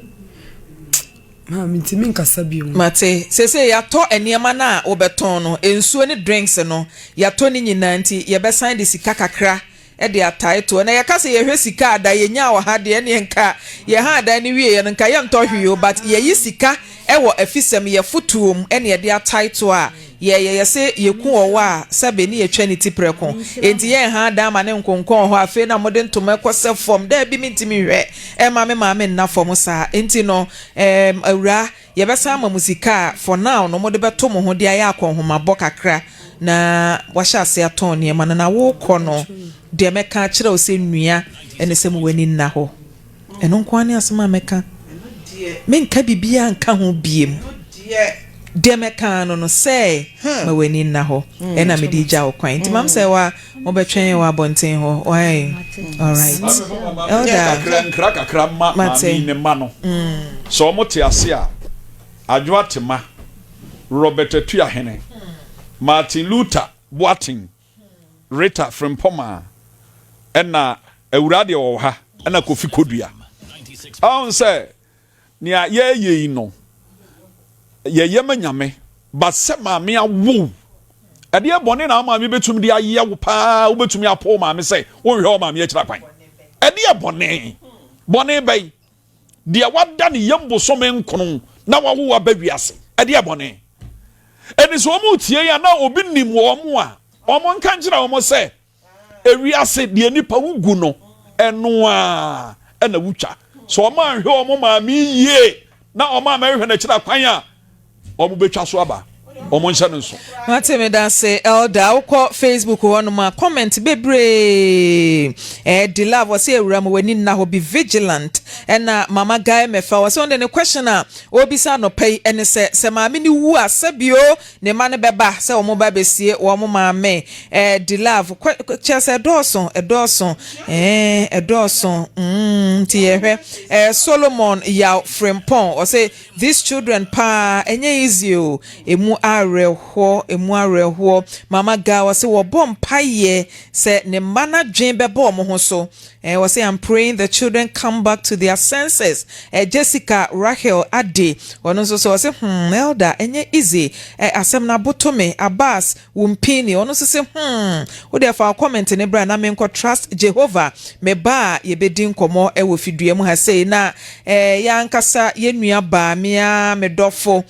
Maa mentumi nkasa bio. Mate. Seesei yɛatɔ nneɛma no a wobɛtɔn no, nsuo ne drinks no, yɛatɔ ne nyinaa nti yɛbɛsan de sika kakra de atae toɔ. Na yɛka sɛ yɛhwɛ sika a da yɛnyaa wɔ ha deɛ ɛneɛ nka yɛhaa dan no wieeɛ no nka yɛntɔ hwee o but yɛyi sika wɔ afisɛm, yɛ fotoɔ mu ɛne yɛde atae toɔ a yɛyɛ. Yɛse yɛku ɔwɔ a sɛbe ne yɛtwa ne ti prɛko. Enti yɛnhaa dan ma ne nkonkɔn hɔ afei na mode ntoma kɔsɛ fam. Daabi mentumi nhwɛ mma me maame nna fam saa. Enti no Erm awuraa, yɛbɛsan ama mo sika a for now no mode bɛto mo ho de ayɛ akɔnhomabɔ kakra na wahyɛ ase atɔn nneɛma no. Na wokɔ no, deɛ mɛka akyerɛ wo sɛ nua ne sɛ ma w'ani nna hɔ. Ɛno nko ara ne asɛm a mɛka. Menka biribiara nka ho biem. Deɛ mɛka ara no no sɛ ma w'ani nna hɔ ɛna mede regya wo kwan. Nti mam sɛ wa mobɛtwɛn wɔ abɔnten hɔ why? Alright. Elder. Kakra nkra kakra ma maame yi ne mma no. Sɛ wɔn te ase a, Adwoa Tema, Robert Atuahene, Martin Luther Boateng, Rita Frimpongmaa, ɛna Awuraa deɛ ɔwɔ ha, ɛna Kofi Kodua. Ɔn sɛ Nea yɛyɛ yi no yɛyɛ ma Nyame but sɛ maame awo wo ɛdeɛ bɔne na wo maame bɛtumi de ayɛ wo paa wobɛtumi apo wo maame sɛ wonhwɛ wo maame akyira kwan ɛdeɛ bɔne bɔne bɛyi deɛ wada ne yam bosome nkono na wawo wo aba wiase ɛdeɛ bɔne ɛne sɛ wɔn tie yi a na obi nim wɔn a wɔn nka nkyerɛ wɔn sɛ Ewiase deɛ nipa wo gu no ɛno ara ɛna wotwa. Sɛ wɔn anhwɛ wɔn maame yie na wɔn ammɛhwehwɛ n'akyiri akwan a, wɔn bɛtwa so aba. Wɔn nhyɛ no nso. Mate medase elder wokɔ Facebook hɔ nom a comment bebree eh Delove ɔse awura ma w'ani nna hɔ be vigilant ɛna mama guy mɛfa ɔse ɔno de ne question a ɔbisa anɔpa yi ɛne sɛ sɛ maame no wu a sɛbio Ne mma no bɛba sɛ wɔn ba bɛsie wɔn maame. Eh, Delove, kɔ, kyerɛ sɛ ɛdɔɔso, ɛdɔɔso, eh, ɛdɔɔso, mm, nti yɛhwɛ. Eh, Solomon Yaw Frimpong, ɔse, these children paa, ɛnyɛ easy o, emu awerɛ. awerɛhoɔ, emu awerɛhoɔ. Mama Ga ɔse wɔbɔ mpaeɛ sɛ ne mma no adwen bɛbɔ wɔn ho so. Wɔse, "I'm praying the children come back to their senses." Jessica Rachel Ade ɔno nso so ɔse, elder, ɛnyɛ easy. Asɛm no aboto me. Abbas Wumpini ɔno nso sɛ, wode fa comment ne bra na menkɔ trust Jehovah. Me ba a yɛbɛdi nkɔmmɔ ɛwɔ fidua mu ha sei na yɛankasa yɛn baa mea, me dɔfo,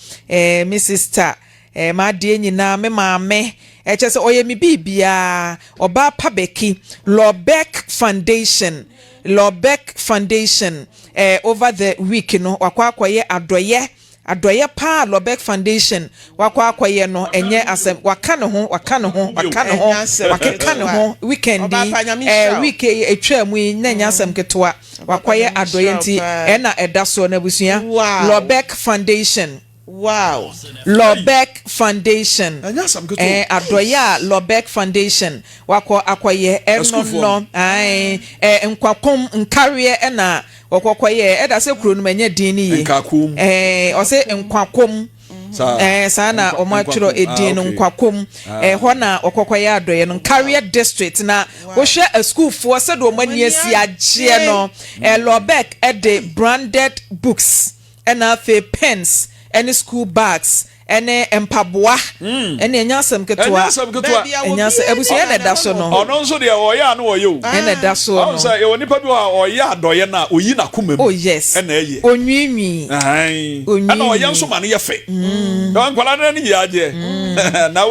me sister, m'adeɛ nyinaa, me maame, ɛkyɛ sɛ ɔyɛ me biribiara, ɔbaa pa Bɛki Lɔbɛk Foundation. Lɔbɛk Foundation, over the week no wakɔ akɔyɛ adɔyɛ, adɔyɛ paa. Lɔbɛk Foundation wakɔ akɔyɛ no, ɛnyɛ asɛm. Waka ne ho, waka ne ho, waka ne ho, wakeka ne ho. Weekend yi, week yi etwa mu yi na ɛnyɛ asɛm ketewa. Wakɔyɛ adɔyɛ nti ɛna ɛda soɔ n'abusua Lɔbɛk Foundation. Lɔbɛk Foundation, adɔyɛ a Lɔbɛk Foundation wakɔ akɔyɛ ɛno no, ɛɛ nkwakom nkareɛ ɛna wɔkɔkɔyɛ. Ɛda sɛ kuro no ma ɛnyɛ din ne yie. Nkakom. Ɔsɛ Nkwakom. Saa na wɔn atwerɛ edin no, Nkwakom. Ɛhɔ na wɔkɔkɔyɛ adɔyɛ no, Nkareɛ district. Na wohwɛ asukuufoɔ sɛdeɛ wɔn ani asi agyeɛ no, Lɔbɛk ɛde branded books ɛna afei pens ɛne school bags ɛne mpaboa. Ɛne ɛnyɛ asɛm ketewa. Ɛnyɛ asɛm ketewa. Ɛnyɛ asɛm. Abusua, ɛna ɛda so no. Ɔno nso deɛ, ɔyɛ a no ɔyɛ o. Ɛna ɛda so no. Ɔno sɛ yɛwɔ nipa bi wɔ a ɔyɛ adɔyɛ no a oyi n'akoma mu. Oh yes. Ɛna ɛyɛ. Onwiinwii. Ɛna ɔyɛ nso ma no yɛ fɛ. Nkwadaa no ani yɛ agyeɛ na.